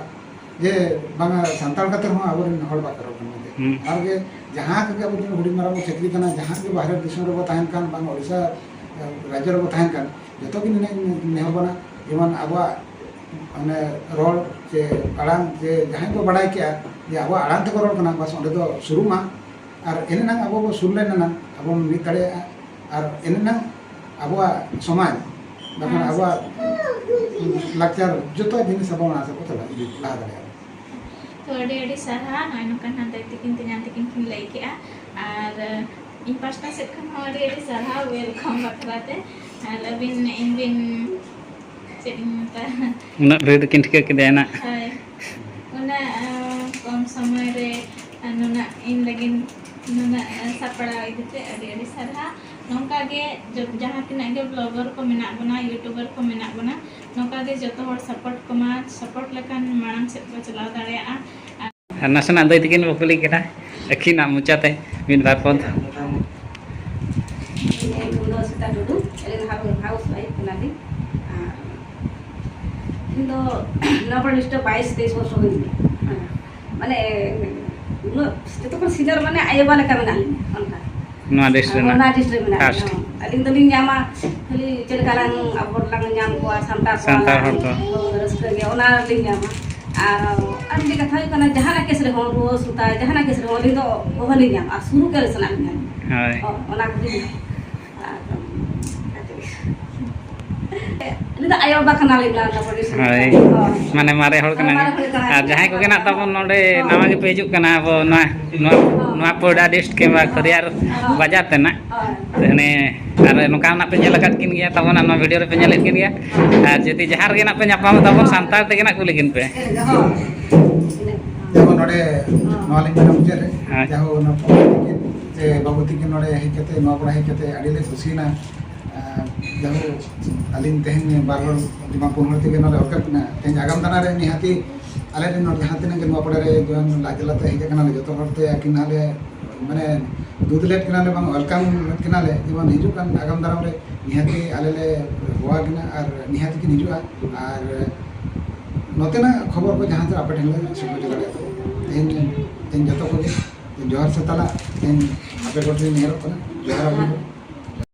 ᱡᱮ ᱵᱟᱝᱟ ᱥᱟᱱᱛᱟᱲ ᱠᱟᱛᱮ ᱨᱮᱦᱚᱸ ᱟᱵᱚᱨᱮᱱ ᱦᱚᱲ ᱵᱟᱠᱚ ᱨᱚᱲ ᱠᱟᱱᱟ ᱢᱮᱱᱛᱮ᱾ ᱦᱩᱸ᱾ ᱟᱨ ᱜᱮ ᱡᱟᱦᱟᱸ ᱠᱚᱜᱮ ᱟᱵᱚ ᱡᱩᱫᱤ ᱦᱩᱰᱤᱧ ᱢᱟᱨᱟᱝ ᱵᱚᱱ ᱪᱟᱹᱠᱨᱤ ᱠᱟᱱᱟ, ᱡᱟᱦᱟᱸ ᱜᱮ ᱵᱟᱦᱨᱮ ᱫᱤᱥᱚᱢ ᱨᱮᱵᱚ ᱛᱟᱦᱮᱱ ᱠᱟᱱ, ᱵᱟᱝ ᱳᱰᱤᱥᱟ, ᱮ, ᱨᱟᱡᱽᱡᱚ ᱨᱮᱵᱚ ᱛᱟᱦᱮᱱ ᱠᱟᱱ, ᱡᱚᱛᱚ ᱜᱮ ᱱᱤᱱᱟᱹᱜ ᱤᱧ ᱱᱮᱦᱚᱨ ᱵᱚᱱᱟ, ᱡᱮᱢᱚᱱ ᱟᱵᱚᱣᱟᱜ ᱢᱟᱱᱮ ᱨᱚᱲ ᱪᱮ ᱟᱲᱟᱝ ᱪᱮ ᱡᱟᱦᱟᱸᱭ ᱠᱚ ᱵᱟᱲᱟᱭ ᱠᱮᱜᱼᱟ ᱡᱮ ᱟᱵᱚᱣᱟᱜ ᱟᱲᱟᱝ ᱛᱮᱠᱚ ᱨᱚᱲ ᱠᱟᱱᱟ, ᱵᱟᱥ ᱚᱸᱰᱮ ᱫᱚ ᱥᱩᱨᱩᱜ ᱢᱟ᱾ ᱟᱨ ᱮᱱᱮ ᱱᱟᱝ ᱟᱵᱚ ᱵᱚ ᱥᱩᱨ ᱞᱮᱱ ᱮᱱᱟᱝ ᱟᱵᱚ ᱵᱚᱱ ᱢᱤᱫ ᱫᱟᱲᱮᱭᱟᱜᱼᱟ᱾ ᱟᱨ ᱮᱱᱮ ᱱᱟᱝ ᱟᱵᱚᱣᱟᱜ ᱥᱚᱢᱟᱡᱽ, ᱵᱟᱠᱷᱟᱱ ᱦᱮᱸ᱾ ᱟᱵᱚᱣᱟᱜ ᱞᱟᱠᱪᱟᱨ, ᱡᱚᱛᱚ ᱡᱤᱱᱤᱥ ᱟᱵᱚ ᱚᱱᱟ ᱥᱮᱫ ᱵᱚ ᱪᱟᱞᱟᱣ ᱤᱫᱤ ᱞᱟᱦᱟ ᱫᱟᱲᱮᱭᱟᱜᱼᱟ᱾ ᱛᱚ, ᱟᱹᱰᱤ ᱟᱹᱰᱤ ᱥᱟᱨᱦᱟᱣ᱾ ᱱᱚᱜᱼᱚᱭ ᱱᱚᱝᱠᱟ ᱱᱟᱜ ᱫᱟᱹᱭ ᱛᱟᱹᱠᱤᱱ, ᱛᱮᱧᱟᱝ ᱛᱟᱹᱠᱤᱱ ᱠᱤᱱ ᱞᱟᱹᱭ ᱠᱮᱜᱼᱟ᱾ ᱟᱨ ᱤᱧ ᱯᱟᱥᱴᱟ ᱥᱮᱫ ᱠᱷᱚᱱ ᱦᱚᱸ ᱟᱹᱰᱤ ᱟᱹᱰᱤ ᱥᱟᱨᱦᱟᱣ, ᱣᱮᱞᱠᱟᱢ ᱵᱟᱠᱷᱨᱟ ᱛᱮ᱾ ᱟᱨ ᱟᱹᱵᱤᱱ, ᱤᱧ ᱵᱤᱱ ᱪᱮᱫ ᱤᱧ ᱢᱮᱛᱟᱜᱼᱟ? ᱩᱱᱟᱹᱜ ᱰᱷᱮᱨ ᱫᱚᱠᱤᱱ ᱴᱷᱤᱠᱟᱹ ᱠᱮᱫᱟ ᱮᱱᱟ᱾ ᱦᱳᱭ᱾ ᱩᱱᱟᱹᱜ, ᱟᱸ, ᱠᱚᱢ ᱥᱚᱢᱚᱭ ᱨᱮ, ᱟᱸ, ᱱᱩᱱᱟᱹᱜ ᱤᱧ ᱞᱟᱹᱜᱤᱫ ᱱᱩᱱᱟᱹᱜ, ᱟᱸ, ᱥᱟᱯᱲᱟᱣ ᱤᱫᱤ ᱛᱮ ᱟᱹᱰᱤ ᱟᱹᱰᱤ ᱥᱟᱨᱦᱟᱣ᱾ ᱱᱚᱝᱠᱟ ᱜᱮ ᱡᱚ-, ᱡᱟᱦᱟᱸ ᱛᱤᱱᱟᱹᱜ ᱜᱮ ᱵᱞᱚᱜᱟᱨ ᱠᱚ ᱢᱮᱱᱟᱜ ᱵᱚᱱᱟ, ᱭᱩᱴᱩᱵᱟᱨ ᱠᱚ ᱢᱮᱱᱟᱜ ᱵᱚᱱᱟ, ᱱᱚᱝᱠᱟ ᱜᱮ ᱡᱚᱛᱚ ᱦᱚᱲ ᱥᱟᱯᱳᱨᱴ ᱠᱚᱢᱟ, ᱥᱟᱯᱳᱨᱴ ᱞᱮᱠᱷᱟᱱ ᱢᱟᱲᱟᱝ ᱥᱮᱫ ᱵᱚ ᱪᱟᱞᱟᱣ ᱫᱟᱲᱮᱭᱟᱜᱼᱟ᱾ ᱟᱨ ᱱᱟᱥᱮᱱᱟᱜ ᱫᱟᱹᱭ ᱛᱟᱹᱠᱤᱱ ᱵᱚ ᱠᱩᱞᱤ ᱠᱤᱱᱟ, ᱟᱹᱠᱤᱱᱟᱜ ᱢᱚᱪᱟᱛᱮ ᱢᱤᱫ ᱵᱟᱨ ᱯᱚᱫ᱾ ᱤᱧ ᱧᱩᱛᱩᱢ ᱫᱚ ᱥᱤᱛᱟ ᱴᱩᱰᱩ, ᱟᱹᱞᱤᱧ ᱫᱚ ᱦᱟᱣᱩᱥ ᱣᱟᱭᱤᱯ ᱠᱟᱱᱟᱞᱤᱧ᱾ ᱟᱨ ᱤᱧ ᱫᱚ ᱱᱚᱣᱟ ᱯᱚᱨ ᱱᱤᱥᱪᱚᱭ ᱵᱟᱭᱤᱥ ᱛᱮᱭᱤᱥ ᱵᱚᱪᱷᱚᱨ ᱦᱩᱭᱩᱜ ᱜᱮᱭᱟ᱾ ᱢᱟᱱᱮ ᱩᱱᱟᱹᱜ ᱡᱚᱛᱚ ᱠᱷᱚᱱ ᱥᱤᱱᱤᱭᱟᱨ ᱢᱟᱱᱮ ᱟᱭᱳ ᱵᱟᱵᱟ ᱞᱮᱠᱟ ᱢᱮᱱᱟᱜ ᱞᱤᱧᱟ ᱚᱱᱠᱟ᱾ ᱱᱚᱣᱟ ᱰᱤᱥᱴ ᱨᱮᱱᱟᱜ ᱱᱚᱣᱟ ᱰᱤᱥᱴ ᱨᱮ ᱢᱮᱱᱟᱜ ᱞᱤᱧᱟ᱾ ᱯᱷᱟᱥᱴ᱾ ᱦᱚᱸ᱾ ᱟᱹᱞᱤᱧ ᱫᱚᱞᱤᱧ ᱧᱟᱢᱟ ᱠᱷᱟᱹᱞᱤ ᱪᱮᱫ ᱞᱮᱠᱟ ᱞᱟᱝ ᱟᱵᱚ ᱞᱟᱝ ᱧᱟᱢ ᱠᱚᱣᱟ ᱥᱟᱱᱛᱟᱲ ᱠᱚᱣᱟ ᱥᱟᱱᱛᱟᱲ ᱞᱟᱝ, ᱦᱚᱲ ᱠᱚ᱾ ᱦᱳᱭ, ᱨᱟᱹᱥᱠᱟᱹ ᱜᱮ ᱚᱱᱟ ᱞᱤᱧ ᱧᱟᱢᱟ᱾ ᱟᱨ, ᱟᱨ ᱢᱤᱫᱴᱮᱡ ᱠᱟᱛᱷᱟ ᱦᱩᱭᱩᱜ ᱠᱟᱱᱟ, ᱡᱟᱦᱟᱱᱟᱜ ᱠᱮᱥ ᱨᱮᱦᱚᱸ, ᱨᱩᱣᱟᱹ ᱦᱟᱹᱥᱩ ᱛᱟᱭ, ᱡᱟᱦᱟᱱᱟᱜ ᱠᱮᱥ ᱨᱮᱦᱚᱸ ᱟᱹᱞᱤᱧ ᱫᱚ ᱦᱚᱦᱚ ᱞᱤᱧ ᱧᱟᱢᱟ ᱟᱨ ᱥᱩᱨᱩᱜ ᱜᱮ ᱥᱟᱱᱟ ᱞᱤᱧᱟ᱾ ᱦᱳᱭ᱾ ᱚ-, ᱚᱱᱟ ᱠᱚᱜᱮ᱾ ᱟᱨ, ᱟᱹᱞᱤᱧ ᱟᱭᱳ ᱵᱟᱵᱟ ᱠᱟᱱᱟᱞᱮ ᱱᱚᱣᱟ ᱛᱟᱵᱚᱱ ᱨᱮ᱾ ᱦᱳᱭ᱾ ᱦᱳᱭ᱾ ᱢᱟᱱᱮ ᱢᱟᱨᱮ ᱦᱚᱲ ᱠᱟᱱᱟ᱾ ᱢᱟᱨᱮ ᱦᱚᱲ ᱠᱟᱱᱟ᱾ ᱟᱨ ᱡᱟᱦᱟᱸᱭ ᱠᱚᱜᱮ ᱱᱟᱜ ᱛᱟᱵᱚᱱ ᱱᱚᱰᱮ ᱦᱳᱭ᱾ ᱱᱟᱣᱟ ᱜᱮᱯᱮ ᱦᱤᱡᱩᱜ ᱠᱟᱱᱟ, ᱟᱵᱚ ᱱᱚᱣᱟ, ᱦᱳᱭ᱾ ᱱᱚᱣᱟ ᱯᱚᱲᱟ ᱰᱤᱥᱴ ᱠᱤᱝᱵᱟ ᱠᱷᱚᱫᱤᱭᱟᱨ ᱦᱳᱭ᱾ ᱵᱟᱡᱟᱨ ᱛᱮ ᱱᱟᱜ᱾ ᱦᱳᱭ᱾ ᱛᱮ ᱦᱟᱱᱮ ᱟᱨ ᱱᱚᱝᱠᱟ ᱱᱟᱜ ᱯᱮ ᱧᱮᱞ ᱟᱠᱟᱫ ᱠᱤᱱ ᱜᱮᱭᱟ, ᱛᱟᱵᱚᱱ ᱱᱚᱣᱟ ᱵᱷᱤᱰᱤᱭᱳ ᱨᱮᱯᱮ ᱧᱮᱞᱮᱫ ᱠᱤᱱ ᱜᱮᱭᱟ᱾ ᱟᱨ ᱡᱩᱫᱤ ᱡᱟᱦᱟᱸ ᱨᱮᱜᱮ ᱱᱟᱜ ᱯᱮ ᱧᱟᱯᱟᱢᱟ, ᱛᱟᱵᱚᱱ ᱥᱟᱱᱛᱟᱲ ᱛᱮᱜᱮ ᱱᱟᱜ ᱠᱩᱞᱤ ᱠᱤᱱ ᱯᱮ᱾ ᱦᱳᱭ᱾ ᱡᱮᱢᱚᱱ ᱱᱚᱰᱮ ᱱᱚᱣᱟ ᱞᱤᱧ ᱢᱮᱱᱟ ᱢᱩᱪᱟᱹᱫ ᱨᱮ, ᱦᱳᱭ᱾ ᱡᱟᱦᱳ ᱚᱱᱟ ᱯᱚᱲᱟ ᱛᱤᱠᱤᱱ ᱥᱮ ᱵᱟᱹᱵᱩ ᱛᱤᱠᱤᱱ ᱱᱚᱰᱮ ᱦᱮᱡ ᱠᱟᱛᱮ, ᱱᱚᱣᱟ ᱯᱚᱲᱟ ᱦᱮᱡ ᱠᱟᱛᱮ ᱟᱹᱰᱤ ᱞᱮ ᱠᱩᱥᱤᱭᱮᱱᱟ᱾ ᱟᱨ ᱡᱟᱦᱳ ᱟᱹᱞᱤᱧ ᱛᱮᱦᱮᱧ ᱵᱟᱨ ᱦᱚᱲ, ᱵᱟᱝ ᱯᱩᱱ ᱦᱚᱲ ᱛᱮᱜᱮ ᱱᱚᱰᱮ ᱦᱚᱨᱠᱟᱨ ᱠᱟᱱᱟ᱾ ᱛᱮᱦᱮᱧ ᱟᱜᱟᱢ ᱫᱟᱨᱟᱢ ᱨᱮ ᱱᱤᱦᱟᱹᱛᱤ ᱟᱞᱮ ᱨᱮᱱ ᱱᱚᱰᱮ ᱡᱟᱦᱟᱸ ᱛᱤᱱᱟᱹᱜ ᱜᱮ ᱱᱚᱣᱟ ᱯᱚᱲᱟ ᱨᱮ ᱡᱮᱢᱚᱱ ᱞᱟᱡ ᱡᱟᱞᱟᱛᱮ ᱦᱮᱡ ᱟᱠᱟᱱᱟ ᱞᱮ, ᱡᱚᱛᱚ ᱦᱚᱲ ᱛᱮ ᱟᱹᱠᱤᱱ ᱦᱟᱸᱜ ᱞᱮ ᱢᱟᱱᱮ ᱫᱩᱫ ᱞᱮᱫ ᱠᱤᱱᱟᱞᱮ, ᱵᱟᱝ ᱣᱮᱞᱠᱟᱢ ᱞᱮᱫ ᱠᱤᱱᱟᱞᱮ᱾ ᱡᱮᱢᱚᱱ ᱦᱤᱡᱩᱜ ᱠᱟᱱ ᱟᱜᱟᱢ ᱫᱟᱨᱟᱢ ᱨᱮ ᱱᱤᱦᱟᱹᱛ ᱜᱮ ᱟᱞᱮ ᱞᱮ ᱦᱚᱦᱚ ᱟᱹᱠᱤᱱᱟ ᱟᱨ ᱱᱤᱦᱟᱹᱛ ᱜᱮᱠᱤᱱ ᱦᱤᱡᱩᱜᱼᱟ᱾ ᱟᱨ ᱱᱚᱛᱮᱱᱟᱜ ᱠᱷᱚᱵᱚᱨ ᱠᱚ ᱡᱟᱦᱟᱸ ᱛᱤᱱᱟᱹᱜ ᱟᱯᱮ ᱴᱷᱮᱱ ᱞᱮ ᱥᱚᱦᱚᱡᱳᱜᱤ ᱫᱟᱲᱮᱭᱟᱜᱼᱟ᱾ ᱛᱮᱦᱮᱧ, ᱛᱮᱦᱮᱧ ᱡᱚᱛᱚ ᱠᱚᱜᱮ ᱡᱚᱦᱟᱨ ᱥᱮ ᱛᱟᱞᱟ᱾ ᱛᱮᱦᱮᱧ ᱟᱯᱮ ᱠᱚᱴᱷᱮᱱ ᱱᱮᱦᱚᱨᱚᱜ ᱠᱟᱱᱟ, ᱡᱚᱦᱟᱨ ᱟᱵᱚᱱ᱾